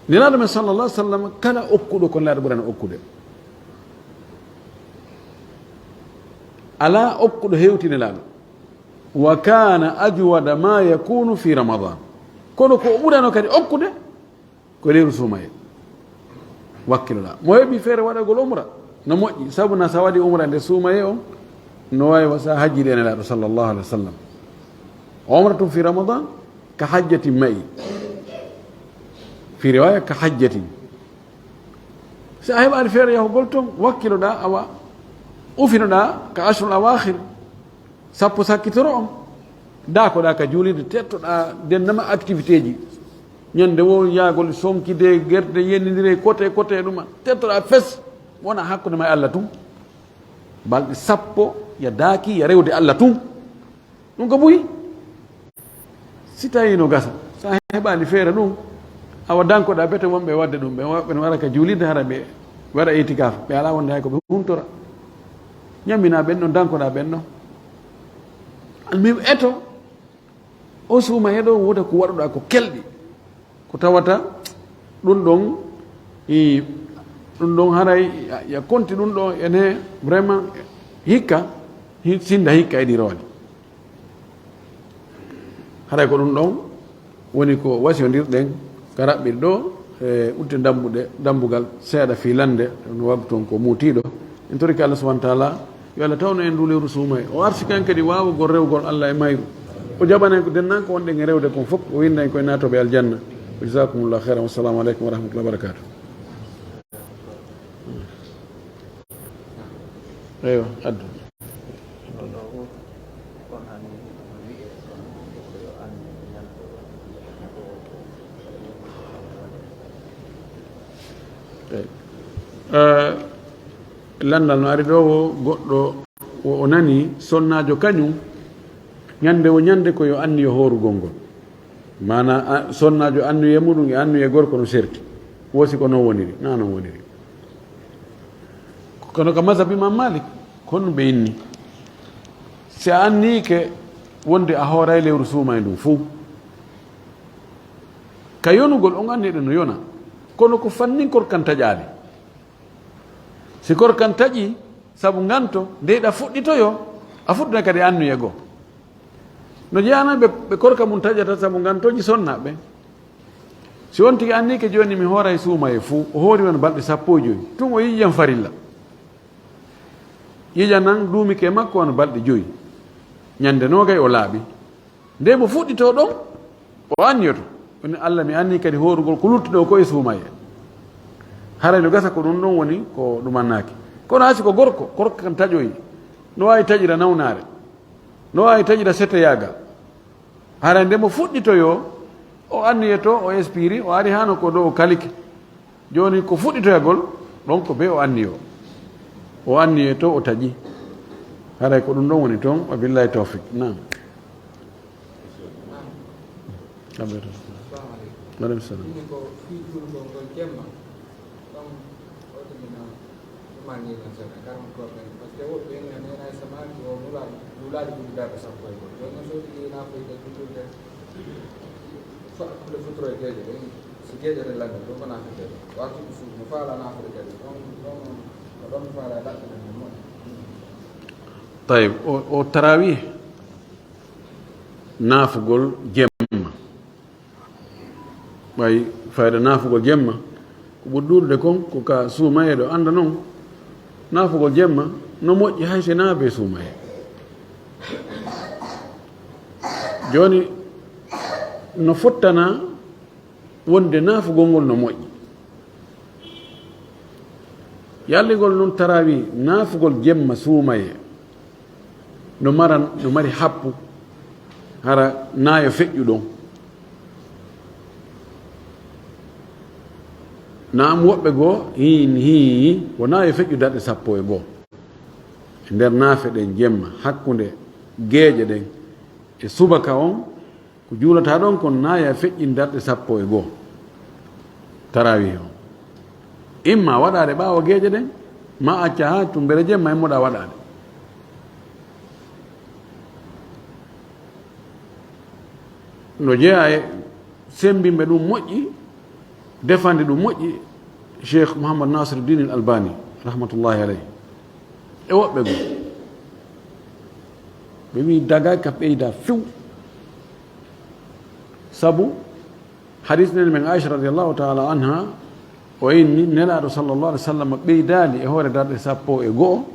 Nelaaɗo men sallallahu alaihi wasallam, kala okkuɗo ko Nelaaɗo ɓurano okkude. Alaa okkuɗo hewti Nelaaɗo. Wa kana ajwada ma yakunu fi Ramadan. Kono ko o ɓurano kadi okkude ko lewru suumaye. Wakkiloɗaa. Mo heɓi feere waɗagol umra, no moƴƴi. Sabu na sa waɗi umra nde suumaye on, no waawi wa sa hajjiri e Nelaaɗo sallallahu alaihi wasallam. Umratun fi Ramadan ka hajjatin ma'i. Fi riwaya ka hajjatin. Si a heɓaani feere yahugol ton, wakkiloɗaa, awa ufinoɗaa ka ashrul awakhir. Sappo sakkitoro on, daakoɗaa ka juulirde, tettoɗaa dennama activité ji. Ñande wo yaagol sonkide, gerde, yennindire, kote, kote ɗuma. Tettoɗaa fes, wona hakkunde ma e Allah tun. Balɗe sappo, ya daaki, ya rewde Allah tun. Ɗum ko buy. Si tawi no gasa, sa heɓaali feere ɗum, awa dankoɗaa bete wonɓe waɗde ɗum, ɓe wa-, ɓe wara ka juulirde hara ɓe waɗa itikaaf, ɓe alaa wonde hay ko ɓe huntora. Ñammina ɓen ɗon, dankoɗaa ɓen ɗon. Almuhim, eto, o suuma e ɗo wota ko waɗuɗaa ko kelɗi. Ko tawata ɗum ɗon, i, ɗum ɗon haray ya, ya konti ɗum ɗo ene vraiment hikka, hi-, sinda hikka e ɗi rowane. Haray ko ɗum ɗon woni ko wasiyondirɗen ka raɓɓiɗe ɗo, e utte dambuɗe, dambugal seeɗa fii lannde, no waggu toon ko muutiiɗo. En torike Allah subhanahu wa taala, yo Allah tawnu en ndu lewru suumaye. O arsika en kadi waawugol rewgol Allah e mayru. O jaɓana en ko dennan ko wonɗen e rewde kon fof. O winda en koye naatooɓe aljanna. Wa jazakumullahu khairan. Wassalamu alaikum wa rahmatullahi wa barakatuh. Eywa, addu. Eywa. Eh, lanndal no ari ɗo, wo goɗɗo, wo o nani sonnaajo kañum, ñande wo ñande ko yo anniyo hoorugol ngol. Maana, a, sonnaajo anniye muɗum e anniye gorko no serti. Wo si ko non woniri, na non woniri. Kono ka mazhab Imam Malik, kono ɓe inni. Si a anniyike wonde a hooray lewru suuma e ndun fow, ka yonugol on anniye ɗen no yona. Kono ko fannin korkan taƴaali. Si korkan taƴi, sabu nganto, nde ɗa fuɗɗitoyo, a fuɗɗina kadi anniye goo. No jeyanaa ɓe, ɓe korka mum taƴata sabu ngantoji sonnaaɓe. Si on tigi anniyike jooni mi hooray suumaye fuu, o hoori won balɗe sappo e joy, tun o yiyan farilla. Yiyanan duumike makko won balɗe joy. Ñande noogay o laaɓi. Nde mo fuɗɗitoo ɗon, o anniyoto. Woni, "Allah, mi anni kadi hoorugol ko luttuɗo ko e suumaye." Haray no gasa ko ɗum ɗon woni ko ɗumannaaki. Kono haa si ko gorko, gorko kan taƴoyi. No waawi taƴira nawnaare. No waawi taƴira seteyaagal. Haray nde mo fuɗɗitoyoo, o anniyoto, o espiri, o ari hano ko ɗo o kalike. Jooni ko fuɗɗitoyagol, ɗon ko be o anniyoo. O anniyoto, o taƴi. Haray ko ɗum ɗon woni toon, wa billahi tawfiq. Naam. Aɓe to. Wa aleykum salam. Ɗum ko fii juulgol ngol jemma. Ɗon o timminaa. Ɗum maa nii tan seeɗa, karam ko ɓen. Parce que woɓɓe en, en neenaa e samaaki o nulaaɗo, nulaaɗo ɓuri darɗe sappo e go'o. Jooni noon so o tigi naafoyde juulirde, fa-, kule futuro e geeƴe ɗen, si geeƴe ɗen lanndii, ɗum ko naafeteeɗo. Wakiilu suudu, no faalaa naafude kadi. Ɗon, ɗon, ko ɗon mi faalaa e ɗaɓɓiɗen no moƴƴi. Tayib, o, o tarawih, naafugol jemma. Ɓay fayda naafugol jemma, ko ɓuri ɗuuɗude kon, ko ka suumayeeɗo annda non, naafugol jemma no moƴƴi hay si naa be suumayee. Jooni, no fottana wonde naafugol ngol no moƴƴi. Yalligol non tarawih, naafugol jemma suumayee, no maran, no mari happu, hara naayo feƴƴu ɗon. Naam, woɓɓe goo, hiin, hii, wonaa yo feƴƴu darɗe sappo e goo. E nder naafe ɗen jemma, hakkunde geeƴe ɗen e subaka on, ko juulataa ɗon kon, naa yo feƴƴin darɗe sappo e goo. Tarawih on. Imma waɗaade ɓaawo geeƴe ɗen, maa acca haa tumbere jemma immoɗaa waɗaade. No jeyaa e semmbinɓe ɗum moƴƴi, defande ɗum moƴƴi, Cheikh Mouhammad Nasiruddin Al Albani, rahmatullahi alayhi, e woɓɓe goo. Ɓe wii daga ka ɓeyda few. Sabu hadis nen men Aisha radiyallahu ta'ala anha, o inni Nelaaɗo sallallahu alaihi wasallam ɓeydaali e hoore darɗe sappo e go'o,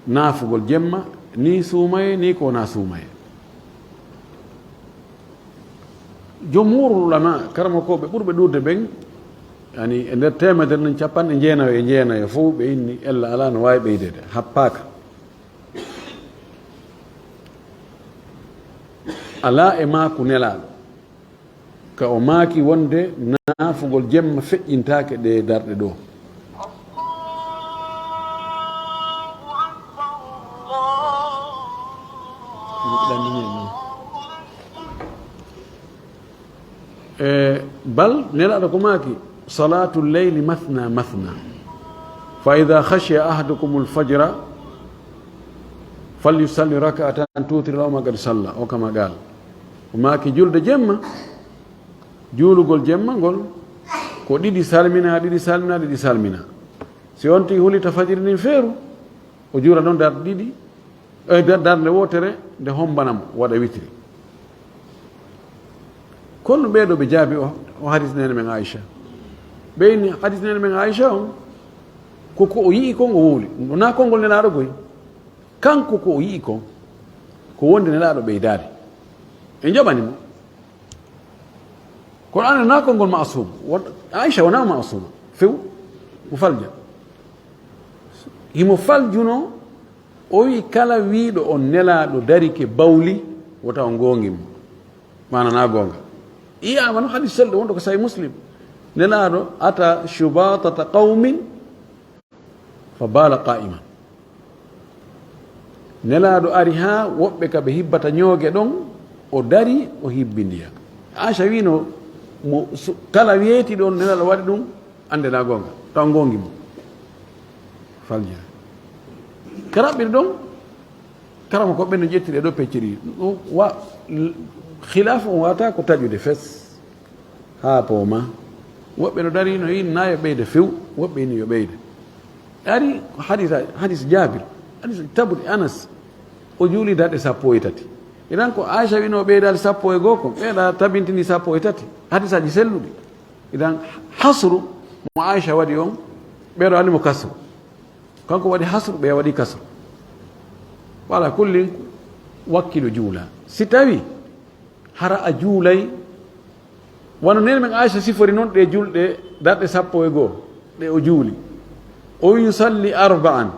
naafugol jemma, ni suumaye, ni ko wonaa suumaye. Jumhurul ulama, karamokooɓe ɓurɓe ɗuuɗde ɓen, yani e nder teemedere nden, capanɗe jeenayo e jeenayo fof, ɓe inni ella alaa, no waawi ɓeydeede, happaaka. Alaa e maaku Nelaaɗo, ka o maaki wonde naafugol jemma feƴƴintaake ɗee darɗe ɗoo. E, bal, Nelaaɗo ko maaki, "Salaatul layli mathna mathna. Fa idha khashiya ahadukumul fajra, falyusalli rak'atan tutira lahu ma qad salla," o kama qaal. O maaki, julde jemma, juulugol jemma ngol, ko ɗiɗi salmina, ɗiɗi salmina, ɗiɗi salmina. Si on tigi hulita fajiri ndin feeru, o juula ɗon darɗe ɗiɗi, e, dar-, darnde wootere, nde hombana mo, waɗa witiri. Kono ɓee ɗoo ɓe jaabi o, o hadis neene men Aisha. Ɓe inni hadis neene men Aisha on, ko ko o yi'i kon o wowli. Wonaa konngol Nelaaɗo goy. Kanko ko o yi'i kon, ko wonde Nelaaɗo ɓeydaali. En jaɓani mo. Kono an, wonaa konngol maasum. Won-, Aisha wonaa maasuma. Few, mo falja. Himo faljuno, o wi'i, kala wi'uɗo on Nelaaɗo darike bawli, wota on goongi mo. Maana na goonga. Iyaama no hadis selɗo wonɗo ko Sahih Muslim. Nelaaɗo ata shubatata qawmin fa bala qa'iman. Nelaaɗo ari haa woɓɓe ka ɓe hibbata ñooge ɗon, o dari, o hibbi ndiyan. Aisha wi'ino mo, su-, kala weeti ɗon, Nelaaɗo waɗi ɗum, annde na goonga, taw goongi mo. Faljere. Ka raɓɓiri ɗon, karamokooɓe ɓen no ƴettiri e ɗo pecciri. Ɗum wa-, l-, khilaafu on wata ko taƴude fes. Haa pooma. Woɓɓe no dari no yi'i na yo ɓeyde few, woɓɓe ini yo ɓeyde. Ari ko hadisa, hadis Jaabir, hadis tabri Anas, o juuli darɗe sappo e tati. Idan ko Aisha wino ɓeydaali sappo e goo kon, ɓeeɗa tabintini sappo e tati. Hadisaaji selluɗi. Idan hasru mo Aisha waɗi on, ɓeeɗo anndi mo kasru. Kanko waɗi hasru, ɓe waɗi kasru. Wala kullin, wakkilo juula. Si tawi hara a juulay, wano neene men Aisha sifori non ɗe julɗe darɗe sappo e goo, ɗe o juuli. O yusalli arba'an,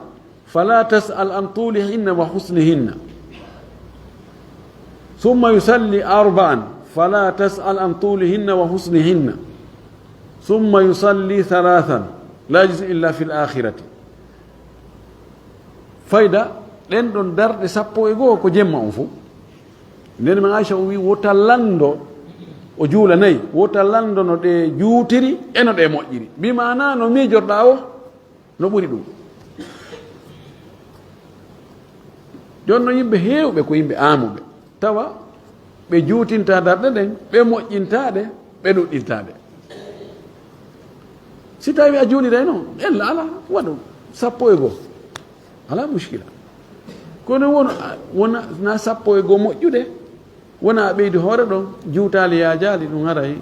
fala tas'al an tulihinna wa husnihinna. Summa yusalli arba'an, fala tas'al an tulihinna wa husnihinna. Summa yusalli thalathan, la yajzi illa fil akhirati. Fayda, ɗen ɗon darɗe sappo e goo ko jemma on fof. Nden men Aisha o wi, wota lanndo, o juula nayi, wota lanndo no ɗe juutiri e no ɗe moƴƴiri. Bi maana no miijorɗaa o, no ɓuri ɗum. Jooni no yimɓe heewɓe ko yimɓe aamuɓe. Tawa ɓe juutinta darɗe ɗen, ɓe moƴƴinta ɗe, ɓe ɗuɗɗinta ɗe. Si tawi a juuliray noon, ella alaa, waɗu sappo e goo. Alaa muskila. Kono won, wona, na sappo e goo moƴƴude, wona a ɓeydi hoore ɗon, juutaali yaajaali, ɗum haray,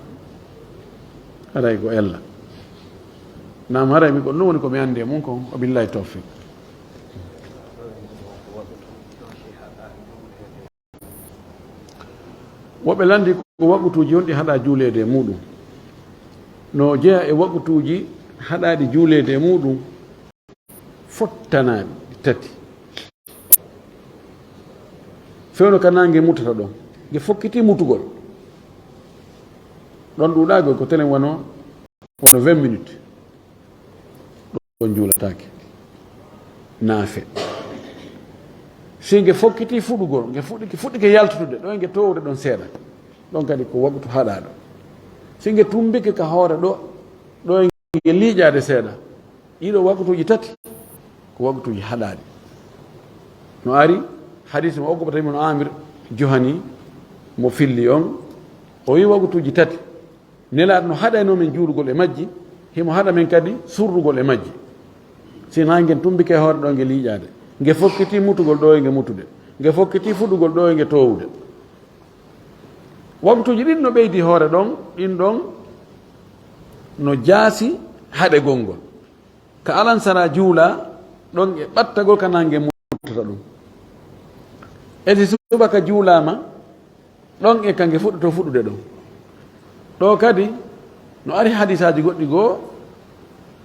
haray ko ella. Naam, haray mi ko ɗum woni ko mi anndi e mum kon, wa billahi tawfiq. Woɓɓe lanndi ko waqutuuji honɗi haɗaa juuleede e muuɗum. No jeyaa e waqutuuji haɗaaɗi juuleede e muuɗum, fottanaaɗi tati. Fewndo ka naange mutata ɗon, nge fokkiti mutugol. Ɗon ɗuuɗaagol ko telen wano Wano vingt minutes. Ɗon juulataake naafe. Si nge fokkiti fuɗugol, nge fuɗɗike, fuɗɗike yaltude, ɗo e nge towde ɗon seeɗa. Ɗon kadi ko waktu haɗaaɗo. Si nge tumbike ka hoore ɗo, ɗo e nge liiƴaade seeɗa. Ɗiɗo waktuuji tati ko waktuuji haɗaaɗi. No ari hadis mo Uqbata ibn Amir Juhani mo filli on, o wi waktuuji tati. Nelaaɗo no haɗaynoo men juulugol e majji, himo haɗa men kadi surrugol e majji. Si naa ngen tumbike hoore ɗo nge liiƴaade, nge fokkiti mutugol ɗo e nge mutude, nge fokkiti fuɗugol ɗo e nge towude. Waktuuji ɗin no ɓeydi hoore ɗon, ɗin ɗon no jaasi haɗegol ngol. Ka alansara juula ɗon e ɓattagol ka naa nge mutata ɗum. E si subaka juulaama, ɗon e ka nge fuɗɗoto fuɗude ɗon. Ɗo kadi no ari hadisaaji goɗɗi goo,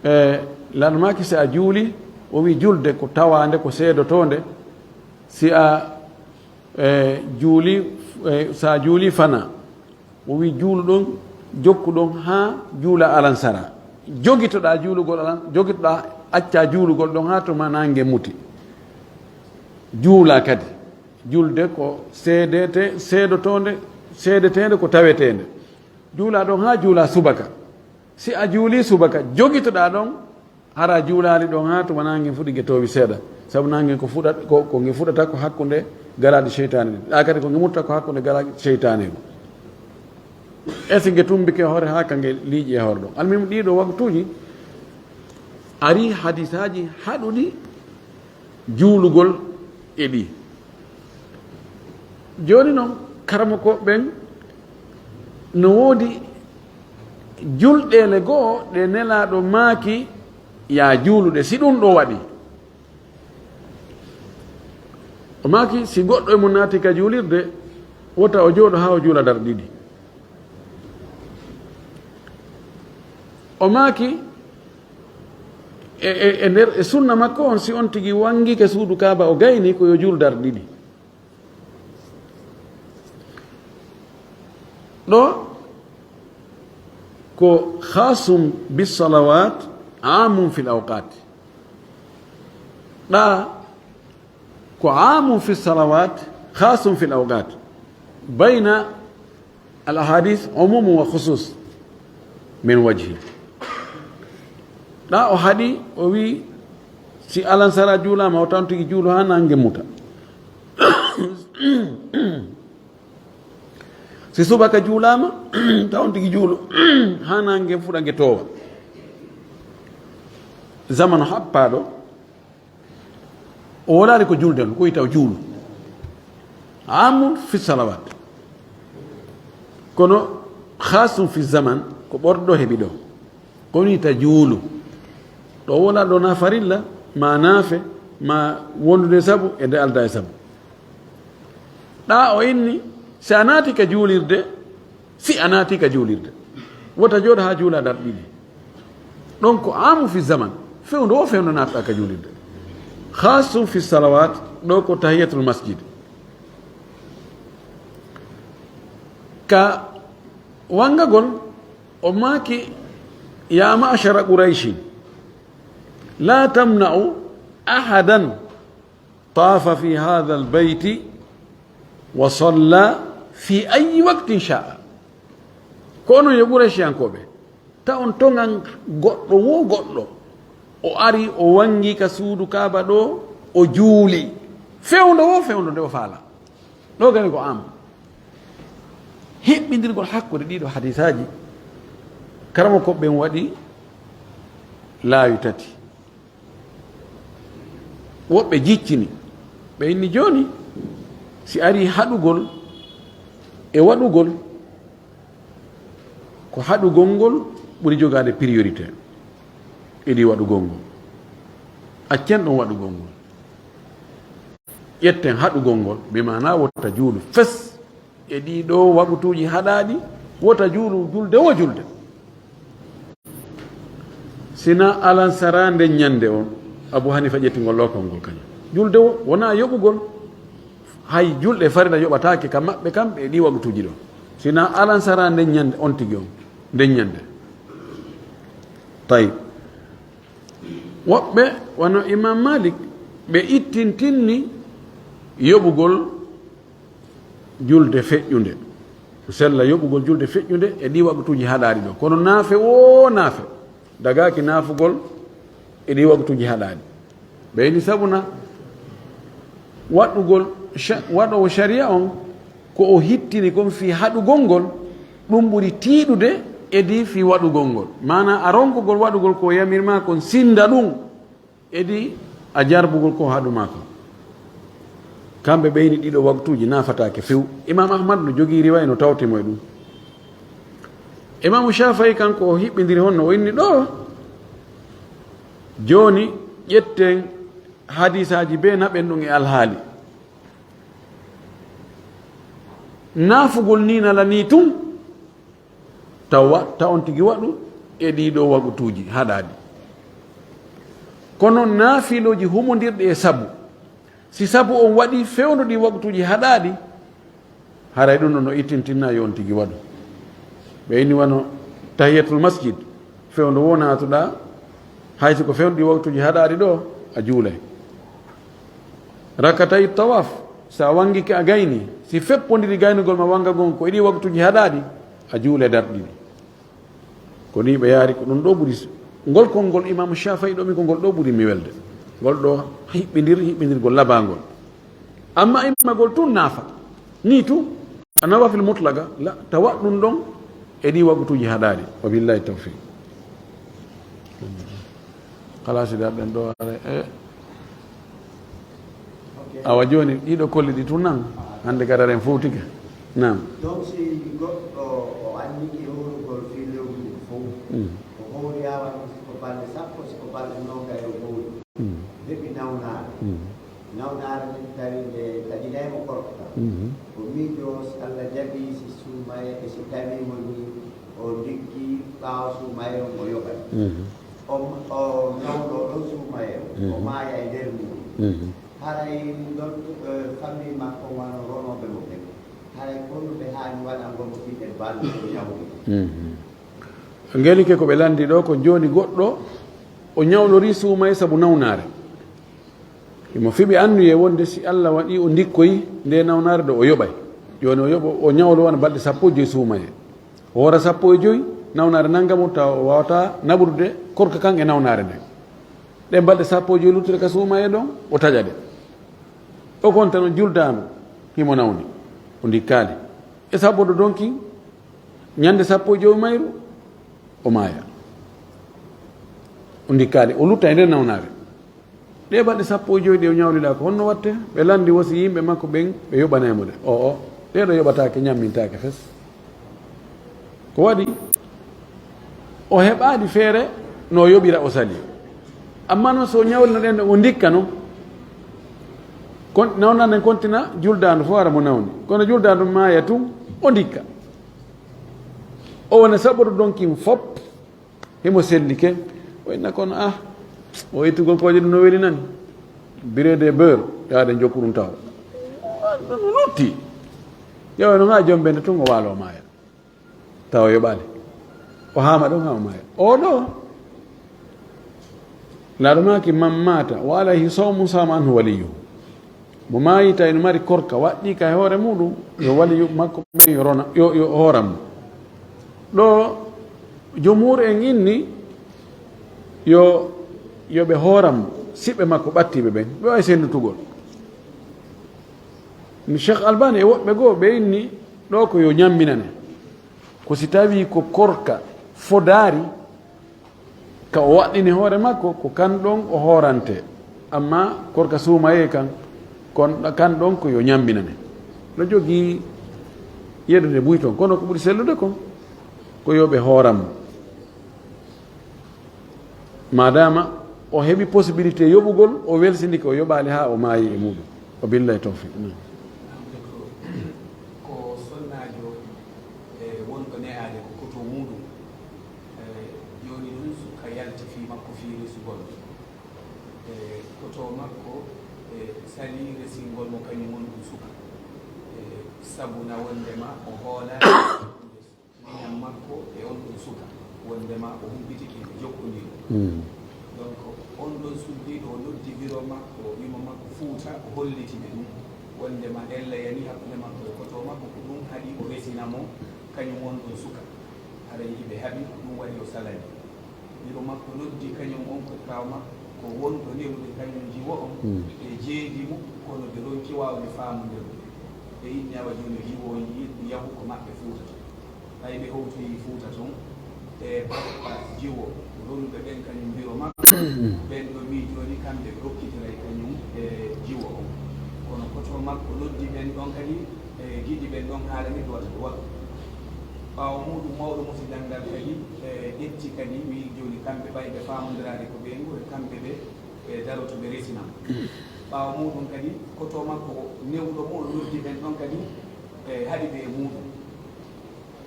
e, lanmaaki si a juuli, o wi julde ko tawaande, ko seedotoonde, si a, e, juuli, e, si a juuli fana, o wi juulu ɗon, jokku ɗon haa juula alansara. Jogitoɗaa juulugol alan-, jogitoɗaa accaa juulugol ɗon haa tuma naa nge muti. Juula kadi. Julde ko seedete-, seedotoonde, seedeteende ko taweteende. Juulaa ɗon haa juulaa subaka. Si a juulii subaka, jogitoɗaa ɗon, hara juulaali ɗon haa tuma naa ngen fuɗi nge toowi seeɗa. Sabu naa ngen ko fuɗat-, ko, ko nge fuɗata ko hakkunde galaaɗi seytaane ɗin. Ɗaa kadi ko nge mutta ko hakkunde galaaɗi seytaane ɗin. E si nge tumbike hoore haa ka nge liiƴi e hoore ɗon. Almuhim, ɗii ɗoo waktuuji arii hadisaaji haɗuɗi juulugol e ɗi. Jooni non, karamoko ɓen no woodi julɗeele goo ɗe Nelaaɗo maaki yaa juuluɗe, si ɗum ɗo waɗi. O maaki, si goɗɗo e mum naati ka juulirde, wota o jooɗo haa o juula darɗe ɗiɗi. O maaki, e, e, e nder, e sunna makko on, si on tigi wangike suudu Kaaba, o gayni ko yo juul darɗe ɗiɗi. Ɗo ko khasum bis salawat, amun fil awqat. Ɗa ko amun fi salawat, khasum fil awqat. Bayna al ahadith umumu wa khusus min wajhi. Ɗa o haɗi, o wi, si alansara juulama, o tan tigi juulu haa nange muta. Si subaka juulama, taw on tigi juulu haa nange fuɗa nge toowa. Zamanu happaɗo, o wolaali ko julde on, ko wi taw juulu. Amun fi salawat. Kono khasum fi zaman, ko ɓorɗo heɓi ɗo. Ko wi ta juulu. Ɗo wolaali ɗo na farilla, ma naafe, ma wondude sabu, e nde alda e sabu. Ɗa o inni, si a naati ka juulirde, si a naati ka juulirde, wota jooɗo haa juula darɗe ɗiɗi. Ɗon ko amu fi zaman, fewndo o fewndo naatɗa ka juulirde. Khasum fi salawat, ɗo ko tahiyatul masjid. Ka wangagol, o maaki, ya ma'shara Qurayshi, la tamna'u ahadan tafa fi hadha albayti wa salla fi ayi waqtin sha'a. Ko onon yo Qurayshiyankooɓe, ta on toŋan goɗɗo wo goɗɗo, o ari o wangi ka suudu Kaaba ɗo, o juuli. Fewndo wo fewndo nde o faala. Ɗo gani ko am. Hiɓɓindirgol hakkunde ɗiɗo hadisaaji, karamo ko ɓen waɗi laawi tati. Woɓɓe jiccini, ɓe inni jooni, si ari haɗugol e waɗugol, ko haɗugol ngol ɓuri jogaade priorité. Idii waɗugol ngol. Accen ɗon waɗugol ngol. Ƴetten haɗugol ngol, bi maana wota juulu fes. E ɗii ɗoo waqutuuji haɗaaɗi, wota juulu julde wo julde. Sina alansara nden ñande on, Abu Hanifa ƴetti ngol lokol ngol kañum. Julde wo, wona yoɓugol. Hay julɗe farilla yoɓataake ka maɓɓe kamɓe e ɗii waqutuuji ɗoo. Sina alansara nden ñande on tigi on, nden ñande. Tayib. Woɓɓe, wano Imam Malik, ɓe ittintinni yoɓugol julde feƴƴunde. Sella yoɓugol julde feƴƴunde e ɗi waqtuuji haɗaaɗi ɗo. Kono naafe woo naafe, dagaaki naafugol e ɗi waqtuuji haɗaaɗi. Ɓe ini sabuna waɗugol sha-, waɗoowo sharia on, ko o hittini kon fii haɗugol ngol, ɗum ɓuri tiiɗude e ɗi fii waɗugol ngol. Maanaa a ronkugol waɗugol ko o yamir maa kon, sinnda ɗum, e ɗi a jarbugol ko haɗu maa kon. Kamɓe ɓe ini ɗiɗo waqtuuji naafataake few. Imam Ahmad no jogii riwaaya no tawte mo e ɗum. Imaamu Shaafa'i kanko o hiɓɓindiri honno o inni ɗoo. Jooni ƴetten hadiisaaji bee naɓen ɗum e alhaali. Naafugol nii nala nii tun, tawa ta on tigi waɗu e ɗii ɗoo waqtuuji haɗaaɗi. Kono naafilooji humondirɗi e sabu, si sabu on waɗi fewndo ɗii waqtuuji haɗaaɗi, haray ɗum ɗon no ittintinna yo on tigi waɗu. Ɓe inni wano tahiyatul masjid, fewndo wo naatuɗaa, hay si ko fewndo ɗii waqtuuji haɗaaɗi ɗoo, a juulay. Rakatay tawaf, si a wangike a gayni, si feppondiri gaynugol ma wangagol ko e ɗii waqtuuji haɗaaɗi, a juulay darɗe ɗiɗi. Ko nii ɓe yaari, ko ɗum ɗoo ɓuri s-, ngol konngol Imaamu Shaafa'i ɗoo, min ko ngol ɗoo ɓuri mi welde. Ngol ɗoo hiɓɓindir, hiɓɓindirgol labaangol. Amma immagol tun naafa. Nii tun, a nawa fil mutlaqa, la, tawa ɗum ɗon e ɗii waqtuuji haɗaaɗi. Wa billahi tawfiq. Kala si darɗen ɗoo, are, e. Ok. Awa jooni, ɗiɗo kolli ɗi tun nan, hannde kadi aɗen fowtike. Naam. Donc, si goɗɗo o anniki hoorugol fii lewru ndin fow, mm, o hoori awa non si ko balɗe sappo, si ko balɗe noogay o hoori. Mm. Heɓi nawnaare. Mm. Nawnaare nden tawi nde taƴinay mo korka. Mm. O miijo si Alla jaɓi si suumaye e si tawi woni o ndikki ɓaawo suumaye on o yoɓay. Mm. O, o nawlo ɗon suumaye o, o, mhm, maaya e nder muuɗum. Mhm. Haray ɗon, eh, famille makko wano ronooɓe mo ɓen. Haray kono ɓe haani waɗango mo fii ɓe balɗe o ñawli. Mhm. Ngel ke ko ɓe lanndi ɗoo ko jooni goɗɗo o ñawlorii suumaye sabu nawnaare. Himo fiɓi anniyee wonde si Alla waɗii o ndikkoyi nde nawnaare ɗoo o yoɓay. Jooni o yoɓo, o ñawlo wona balɗe sappo e joy suumaye. O hoora sappo e joy, nawnaare nannga mo, tawa o waawataa naɓude korka kan e nawnaare nden. Ɗen balɗe sappo e joy luttuɗe ka suumaye ɗon, o taƴa ɗe. O konta no juldaandu, himo nawni, o ndikkaali. E sabodo donki, ñande sappo e joy mayru, o maaya. O ndikkaali, o lutta e nder nawnaare. Ɗee balɗe sappo e joy ɗe o ñawliɗaa ko honno watte? Ɓe lanndi wo si yimɓe makko ɓen ɓe yoɓanay mo ɗe. O, o, ɗee ɗoo yoɓataake, ñammintaake fes. Ko waɗi? O heɓaali feere no o yoɓira o sali. Amma non so o ñawlino ɗen ɗon o ndikka non, kon, nawna nden kontina juldaandu fof hara mo nawni. Kono juldaandu maaya tun o ndikka. O wona saɓoto donkin fop. Himo sellike. O inna kono, ah, o ittugol kooƴe ɗum no weli nani. Bireede e beurre, yaade jokku ɗum taw. Ɗum lutti. Ƴeewa no ngaa jombende tun o waalo o maaya. Tawa yoɓaali. O haama ɗon haa o maaya. O ɗo. Laaɗo maaki man maata wa alayhi sawmu sama anhu waliyyu. Mo maayi tawi no mari korka waɗɗii ka e hoore muɗum, yo waliyu makko ɓen yo rona, yo, yo hooran mo. Ɗo jumhur en inni yo, yo ɓe hooran mo, siɓɓe makko ɓattiiɓe ɓen, ɓe waawi sendutugol. Ni Cheikh Albani e woɓɓe goo ɓe inni ɗo ko yo ñamminane. Ko si tawi ko korka fodaari, ka o waɗɗini hoore makko, ko kan ɗon o hoorante. Amma korka suumayee kan, kon, kan ɗon ko yo ñamminane. No jogii yeɗude buy ton, kono ko ɓuri sellude kon, ko yo ɓe hooran mo. Maadaama o heɓi possibilité yoɓugol, o welsindike o yoɓaali haa o maayi e muɗum. O billay tawfiq. Naam. Ko sonnaajo, e, wonɗo ne'aade ko koto muuɗum. E, jooni ɗum suka yalti fii makko fii resugol. E, koto makko, e, salii resingol mo kañum won ɗum suka. E, sabu na wonndema o hoolaani miñan makko e on ɗum suka. wondema o humpitike ɓe jokkondirii. Mm. Donc, on ɗon suddiiɗo o noddi biro makko, o wimo makko Fuuta, o holliti ɓe ɗum. Wondema ella yani hakkunde makko e koto makko, ko ɗum haɗi o resina mo, kañum on ɗon suka. Haray hiɓe haɓi, ko ɗum waɗi o salani. Biro makko noddi kañum on ko tawma ko wonto newude kañum jiwo on, mm, ɓe jeedi mo, kono ɓe ronki waawde faamondirde. Ɓe inni awa jooni jiwo on yiɗi yahu ko maɓɓe Fuuta to. Ɓay ɓe howtoyi Fuuta ton, e bappa jiwo, ronuɓe ɓen kañum biro makko, ɓen ɗon wi'i jooni kamɓe ɓe okkitiray kañum e jiwo on. Kono koto makko noddi ɓen ɗon kadi, e giɗi ɓen ɗon haalani ɗo waɗa ɗo waɗa. Ɓaawo muuɗum mawɗo musidal ngal kadi, e ƴetti kadi wi'i jooni kamɓe ɓay ɓe faamondiraade ko ɓe ngure kamɓe ɓe, e daroto ɓe resinam. Ɓaawo muuɗum kadi koto makko newɗo mo o noddi ɓen ɗon kadi, e haɗi ɓe e muuɗum.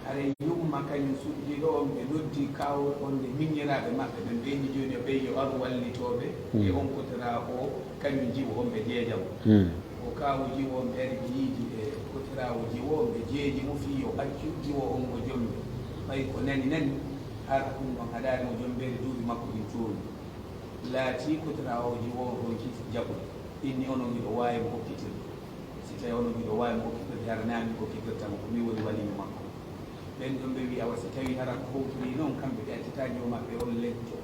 Haray yumma kañum suddiiɗo on, ɓe noddi kaawu on nde miññiraaɓe maɓɓe ɓen, ɓe inni jooni yo ɓey yo aru wallitooɓe e on kotiraawo o, kañum jiwo on ɓe jeejamo. O kaawu jiwo on ɓe ari ɓe yiidi e kotiraawo jiwo on, ɓe jeeji mo fii yo accu jiwo on o jombe. Ɓay ko nani nani, hara ɗum ɗon haɗaani mo jombeede, duuɓi makko ɗin toowi. Laatii kotiraawo jiwo on ronki jaɓude, inni onon hiɗo waawi mo okkitirde. Si tawi onon hiɗo waawi mo okkitirde, hara naa min okkitirta mo, ko min woni waliyu makko. Ɓen ɗon ɓe wi'i, awa si tawi hara ko howtorii non, kamɓe ɓe accataa jiwo maɓɓe on lecco.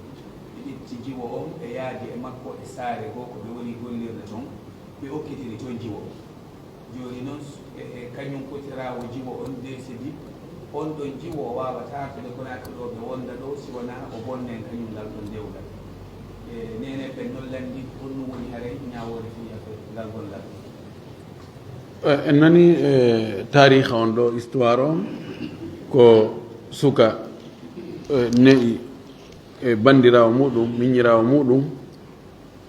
Ɓe ƴetti jiwo on, ɓe yaadi e makko e saare goo ko ɓe woni gollirde ton, ɓe okkitiri ton jiwo. Jooni non, e, e, kañum kotiraawo jiwo on deesidi, on ɗon jiwo o waawataa artude Konaakiri ɗo ɓe wonda ɗo, si wonaa o bonna en kañum ngal ɗon dewgal. E, neene ɓen non lanndi, honɗum woni haray ñaawoore fii affaire ngal gollal? Eh, en nani, eh, taariixa on ɗo, histoire on, ko suka, eh, ne'i, eh, banndiraawo muuɗum, miññiraawo muuɗum,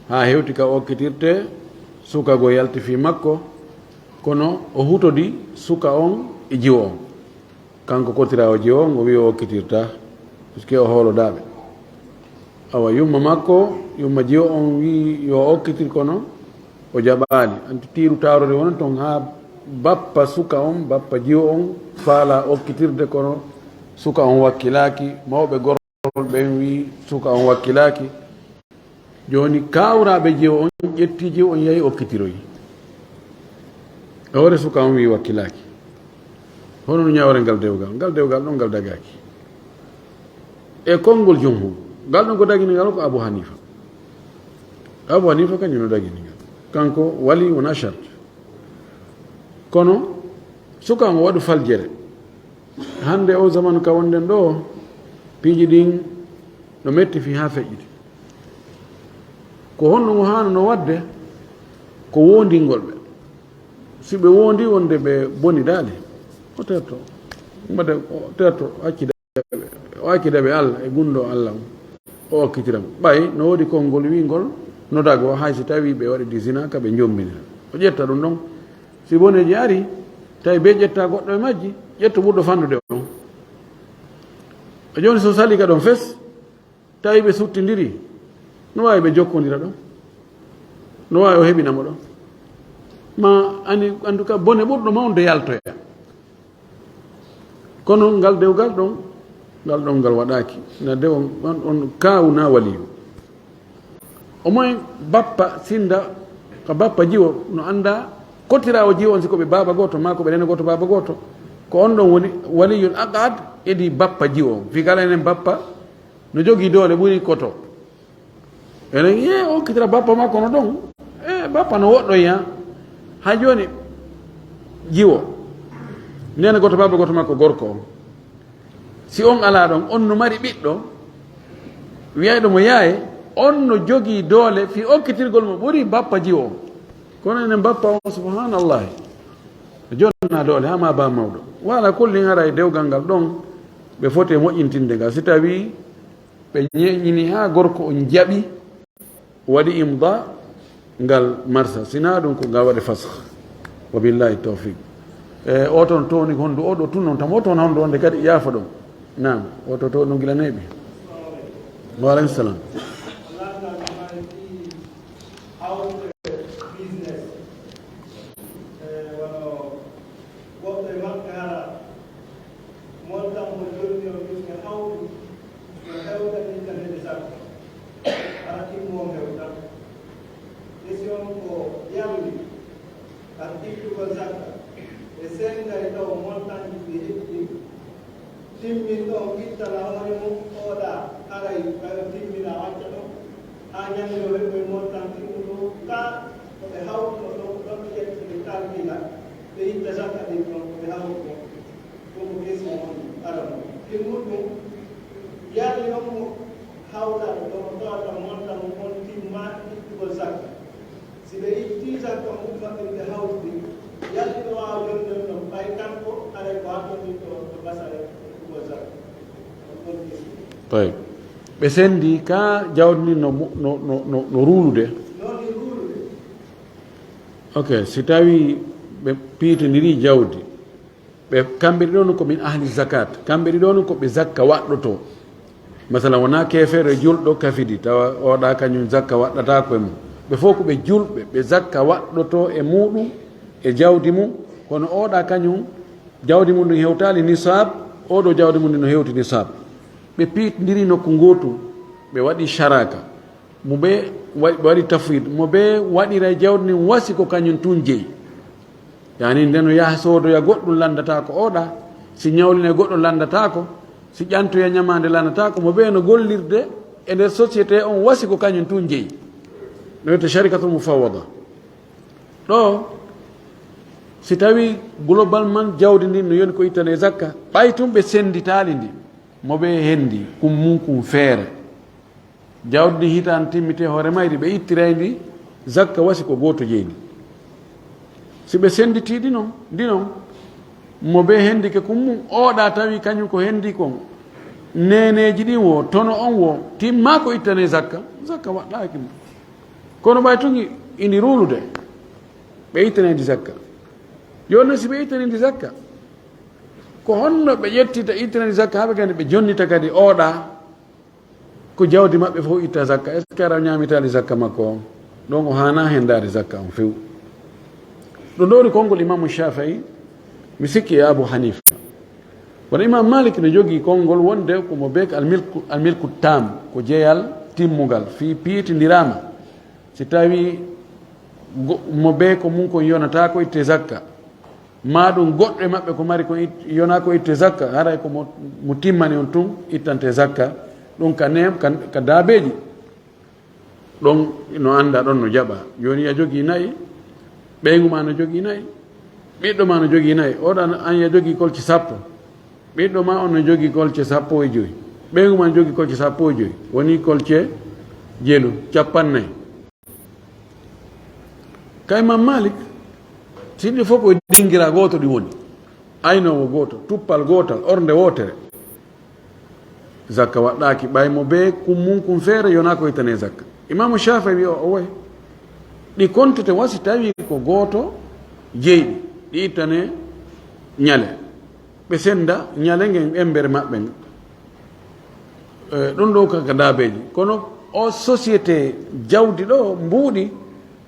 haa hewti ka okkitirte, suka go yalti fii makko, kono o hutodi suka on e jiwo on. Kanko kotiraawo jiwo on, o wi'i o okkitirtaa, puisque o hoolodaaɓe. Awa, yumma makko, yumma jiwo on wi'i yo okkitir, kono o jaɓaali. Anti tiiru taarori wonani ton haa bappa suka on, bappa jiwo on, faalaa okkitirde, kono suka on wakkilaaki. Mawɓe gorol ɓen wi'i suka on wakkilaaki. Jooni, kaawraaɓe jiwo on ƴetti jiwo on, yahi okkitiroyi. E hoore suka on wi'i wakkilaaki. Hono no ñaawre ngal dewgal? Ngal dewgal ɗon, ngal dagaaki. E konngol jumhur, ngal ɗon ko dagini ngal ko Abu Hanifa. Abu Hanifa kañum no dagini ngal. Kanko wali wona charte. Kono suka on o waɗu faljere. Hannde o zamanu ka wonɗen ɗo, piiji ɗin no metti fii haa feƴƴiti. Ko honno mo haanano waɗde? Ko woondingol ɓe. Si ɓe woondi wonde ɓe bonidaali, o terto. Mbaɗa o terto, accida ɓe. O accida ɓe Allah e gunndoo Allah on. O okkitira mo. Ɓay no woodi konngol wi'ngol nodago, hay si tawii ɓe waɗidi zina, ka ɓe njombinira. O ƴetta ɗum ɗon. Si boneeji ari, tawi bee ƴetta goɗɗo e majji, ƴetto ɓurɗo fanɗude on. E jooni, so salii ka ɗon fes, tawi ɓe suttindiri, no waawi ɓe jokkondira ɗon. No waawi o heɓina mo ɗon. Ma ani, en tout cas, bone ɓurɗo mawnude yaltoya. Kono ngal dewgal ɗon, ngal ɗon ngal waɗaaki. Na dewo on, on kaawu na waliyu. O moy bappa sinda, ka bappa jiwo, no annda kotiraawo jiwo on, si ko ɓe baaba gooto, maa ko ɓe neene gooto, baaba gooto. Ko on ɗon woni waliyul aqad, edi bappa jiwo on. Fii kala enen bappa no jogii doole ɓuri koto. Enen, ye, o okkitira bappa makko no ɗon. E, bappa no woɗɗoya. Haa jooni, jiwo. Neene gooto, baaba gooto makko gorko on. Si on alaa ɗon, on no mari ɓiɗɗo, wi'ayɗo mo yaaye, on no jogii doole fii okkitirgol mo ɓuri bappa jiwo on. Kono enen bappa on, subhanallahi, no jonnaa doole, haa ma ba mawɗo. Wa ala kulli, haray dewgal ngal ɗon, ɓe foti e moƴƴintinde ngal. Si tawii ɓe ñeeñini haa gorko on jaɓi, waɗi imda ngal marsa, sinaa ɗum ko ngal waɗe fasakh. Wa billahi tawfiq. E, o toon towni hondu o ɗo tun noon, tamo o toon hondu on de kadi yaafa ɗum. Naam, o to towni gila neeɓi. Wa aleykum salam. Woɓɓe maɓɓe hara montan mo jonni o min ɓe hawri. Ka ittugol zakka, ɓe sendai ɗo montanji ɗi heɓi ɗin. Timmin ɗo ittana hoore mum, oɗa haray kayo timmina wacca ɗon. Haa ñande o heɓoy montan timmuɗo ka ko ɓe hawtuno ɗon, ko ɗon ɓe ƴetti ɓe kalkila, ɓe itta zakka ɗin ɗon ko ɓe hawtuno. Ɗum ko question on arano. Timmuɗum, yalli on mo hawtaɓe ɗon, tawata montan on timma ittugol zakka. Si ɓe itti zakka on maɓɓe ɓe hawti, yalli ɗo waawa jonde on ɗon, ɓay kanko haray ko hatondirɗo on to basare ittugol zakka. On ɗon question. Tayyib. Ɓe sendi ka jawdi ndin no, no, no, no, no ruulude. Noon e ruulude. Ok, si tawi ɓe piitindiri jawdi, ɓe kamɓe ɗiɗon ko min ahli zakat, kamɓe ɗiɗon ko ɓe zakka waɗɗoto. Masalan, wona keefeero e julɗo kafidi, tawa oɗa kañum zakka waɗɗataako e mum. Ɓe fof ko ɓe julɓe, ɓe zakka waɗɗoto e muɗum, e jawdi mum, kono oɗa kañum, jawdi mum ndin hewtaali nisaab, oɗo jawdi mum ndin no hewti nisaab. Ɓe piitindiri nokku ngootu, ɓe waɗi sharaka. Mo bee wa-, waɗi tafwid, mo bee waɗira e jawdi ndin wasi ko kañum tun jeyi. Yani, nde no yaha soodoya goɗɗum lanndata ko oɗa, si ñawlina e goɗɗo lanndata ko, si ƴantoya ñamaande lanndata ko, mo bee no gollirde e nder société on wasi ko kañum tun jeyi. No wiyete sharikatul mufawwada. Ɗo, si tawi globalement jawdi ndin no yoni ko ittane zakka, ɓay tun ɓe sennditaali ndi, mo bee hendi, kum mum kum feere. Jawdi ndi hitaande timmitee hoore mayri, ɓe ittiray ndi zakka wasi ko gooto jeyi ndi. Si ɓe senditi ɗi non, ndi non, mo bee hendike kum mum, oɗa tawi kañum ko hendi kon, neeneeji ɗin wo, tono on wo, timma ko ittane zakka, zakka waɗɗaaki mo. Kono ɓay tun i-, ini ruulude, ɓe ittane ndi zakka. Yo no si ɓe ittane ndi zakka, ko honno ɓe ƴettita ittane ndi zakka, haa ɓe kadi ɓe jonnita kadi oɗa? Ko jawdi maɓɓe fof itta zakka. Est-ce que ara ñaamitaali zakka makko on? Ɗon o haana hendaade zakka on few. Ɗo ɗowri konngol Imaamu Shaafi'i, mi sikki e Abu Hanifa. Kono Imam Malik no jogii konngol wonde ko mo bee ko almilku, almilku tam, ko jeyal timmungal, fii piitindiraama. Si tawi go-, mo bee ko mum kon yonata ko itte zakka, maa ɗum goɗɗo e maɓɓe ko mari ko it-, yona ko itte zakka, haray ko mo, mo timmani on tun ittante zakka, ɗum ka neem, ka, ka daabeeji. Ɗon no annda, ɗon no jaɓa. Jooni a jogii na'i, ɓeyngu ma no jogii na'i, ɓiɗɗo ma no jogii na'i, oɗa an a jogii kolce sappo, ɓiɗɗo ma on no jogii kolce sappo e joyi, ɓeyngu ma no jogii kolce sappo e joyi, woni kolce jelu, cappannayi. Ka Imam Malik, si ɗi fof ko dingira gooto ɗi woni, aynoowo gooto, tuppal gootal, ornde wootere, zakka waɗɗaaki, ɓay mo bee kum mum kum feere yonaa ko ittane zakka. Imaamu Shaafi'i wi'i o, o woy, ɗi kontete wa si tawi ko gooto jeyi ɗi, ɗi ittane ñale. Ɓe senda ñale ngen embere maɓɓe ngen. Eh, ɗum ɗo ka, ka daabeeji. Kono o société jawdi ɗo mbuuɗi,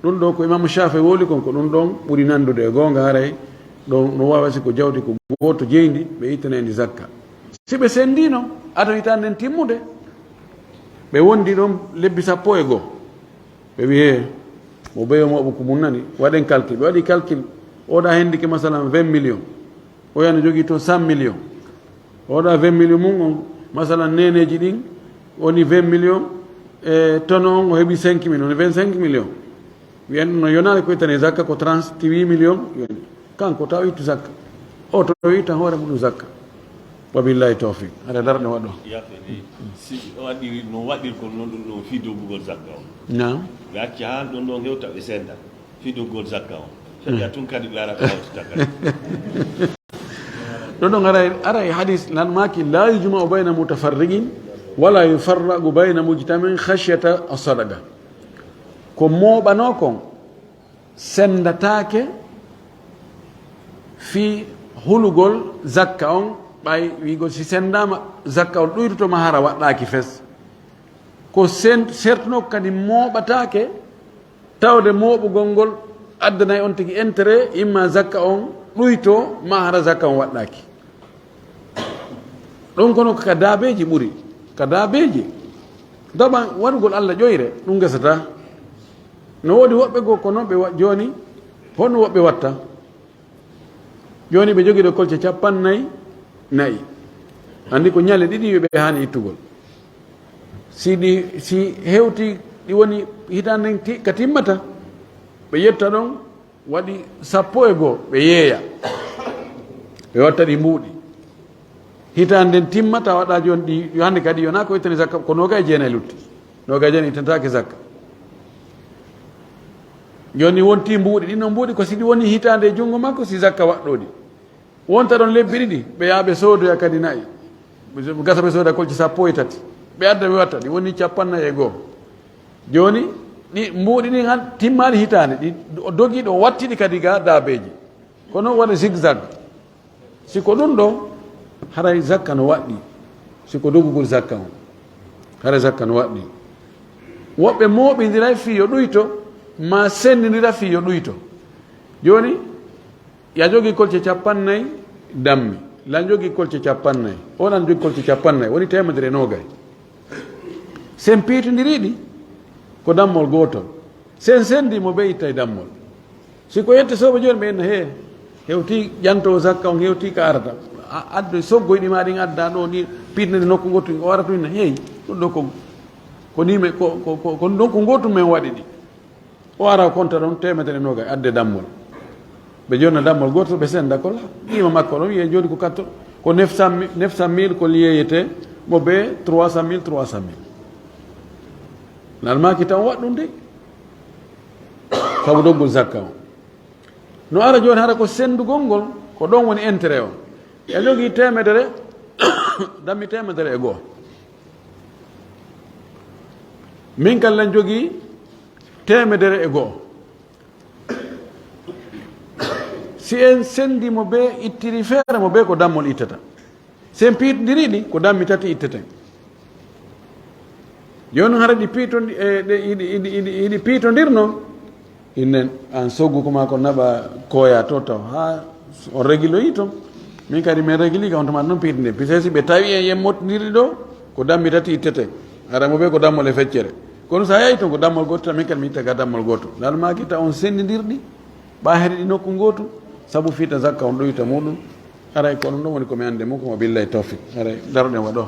ɗum ɗo ko Imaamu Shaafi'i wowli kon, ko ɗum ɗon ɓuri nandude e goonga haray. Ɗon no waawi si ko jawdi ko gooto jeyndi, ɓe ittanay ndi zakka. Si ɓe sendino, ado hitaande nden timmude, ɓe wondi ɗon lebbi sappo e goo. Ɓe wi'i, "Hee, mo beyo mo ko mum nani, waɗen calcul." Ɓe waɗi calcul, oɗa hendike masalan vingt millions, oya no jogii toon cent millions. Oɗa vingt millions mum on, masalan neeneeji ɗin, woni vingt millions, e tono on o heɓi cinq millions, woni vingt-cinq millions. Wiyen no yonaani ko ittane zakka ko trente-huit millions yoni. Kanko taw ittu zakka. O to itta hoore mum zakka. Wabillahi tawfiq. Aɗa darɗe waɗo. Yaafe ni, si o waɗiri, no waɗir kon noon ɗum ɗon fii doggugol zakka on. Naam. Ɓe acca haa ɗum ɗon hewta ɓe senda fii doggugol zakka on. Sharia tun kadi ɓe ara ɓe hawtita kadi. Ɗum ɗon ara, ara e hadis nan maaki, "La yujma'u bayna mutafarriqin, wala yufarraqu bayna mujtami'in khashyata as-sadaqa." Ko mooɓanoo kon sendataake fii hulugol zakka on, ɓay wiigol si sendaama zakka on ɗuytoto ma hara waɗɗaaki fes. Ko sen-, sertunoo kadi mooɓataake tawde mooɓugol ngol addanay on tigi intérêt, imma zakka on ɗuyto ma hara zakka on waɗɗaaki. Ɗum kono ko ka daabeeji ɓuri. Ka daabeeji. Daba waɗugol Alla ƴoyre, ɗum gasataa. No woodi woɓɓe goo kono ɓe wa-, jooni, Honno woɓɓe watta? Jooni ɓe jogii ɗo kolce capanɗe nayi, nayi. Anndi ko ñalle ɗiɗi yo ɓe haani ittugol. Si ɗi, si hewti, ɗi woni hitaande nden ti-, ka timmata, ɓe yetta ɗon, waɗi sappo e goo, ɓe yeeya. Ɓe watta ɗi mbuuɗi. Hitaande nden timmata, waɗa jooni ɗi, yo hannde kadi yonaa ko ittani zakka, ko noogay e jeenayi lutti. Noogay e jeenayi ittantake zakka. Jooni wonti mbuuɗi, ɗin non mbuuɗi ko si ɗi woni hitaande e junngo makko, si zakka waɗɗoo ɗi. Wonta ɗon lebbi ɗiɗi, ɓe yaha ɓe soodoya kadi na'i. Gasa ɓe sooda kolce sappo e tati. Ɓe adda ɓe watta, ɗi woni capanɗe nayi e goo. Jooni, ɗi mbuuɗi ɗin han timmaali hitaande, ɗi o dogi ɗo watti ɗi kadi ga daabeeji. Kono waɗa zigzag. Si ko ɗum ɗo, haray zakka no waɗɗi. Si ko dogugol zakka on, haray zakka no waɗɗi. Woɓɓe mooɓindiray fii yo ɗuyto, maa senndindira fii yo ɗuyto. Jooni, ya jogii kolce capanɗe nayi, dammi. Lan jogii kolce capanɗe nayi. On an jogii kolce capanɗe nayi, woni teemedere e noogay. Sen piitindiri ɗi, ko dammol gootol. Sen senndi mo, ɓe ittay dammol. Si ko yette sooɓe jooni, ɓe inna, "Hee, hewti ƴanto zakka on, hewti ka arata. A-, addu soggoy ɗi maa ɗin adda ɗo, ɗi piitnani nokku ngootu, o ara tun inna, 'Hey, ɗum ɗo ko, ko ni men, ko, ko, ko, ko nokku ngootu men waɗi ɗi.'" O ara konta ɗon teemedere e noogay, adde dammol. Ɓe jonna dammol gooto, ɓe senda ko la. Qiima makko ɗon, wiye jooni ko quatre, ko neuf cent mille, neuf cent mille ko yeeyete mo be trois cent mille, trois cent mille. Nan maaki tan waɗɗum de. Sabu doggol zakka on. No ara jooni hara ko sendugol ngol, ko ɗon woni intérêt on. E jogii teemedere, dammi teemedere e goo. Min kan lan jogii teemedere e goo. Si en sendi mo be ittiri feere mo be ko dammol ittata. Si en piitindiri ɗi, ko dammi tati itteten. Jooni hara ɗi piitondi-, e, ɗe, iɗi, iɗi, iɗi, iɗi piitondirno. Innen an soggu ko maa ko naɓa koya to taw. Haa on regiloyi ton. Min kadi min regili ka on tuma non piitinde. Puisque si ɓe tawi en yen mottindiri ɗo, ko dammi tati itteten. Hara mo be ko dammol e feccere. Kono sa yahi ton ko dammol gooto, min kadi mi itta ga dammol gooto. Lan maaki ta on sendindirɗi, ɓa heɗi ɗi nokku ngootu, sabu fiita zakka on ɗoyta muɗum. Haray ko ɗum ɗon woni ko mi ande mum, ko mo billahi tawfiq. Haray daroɗen wa ɗo.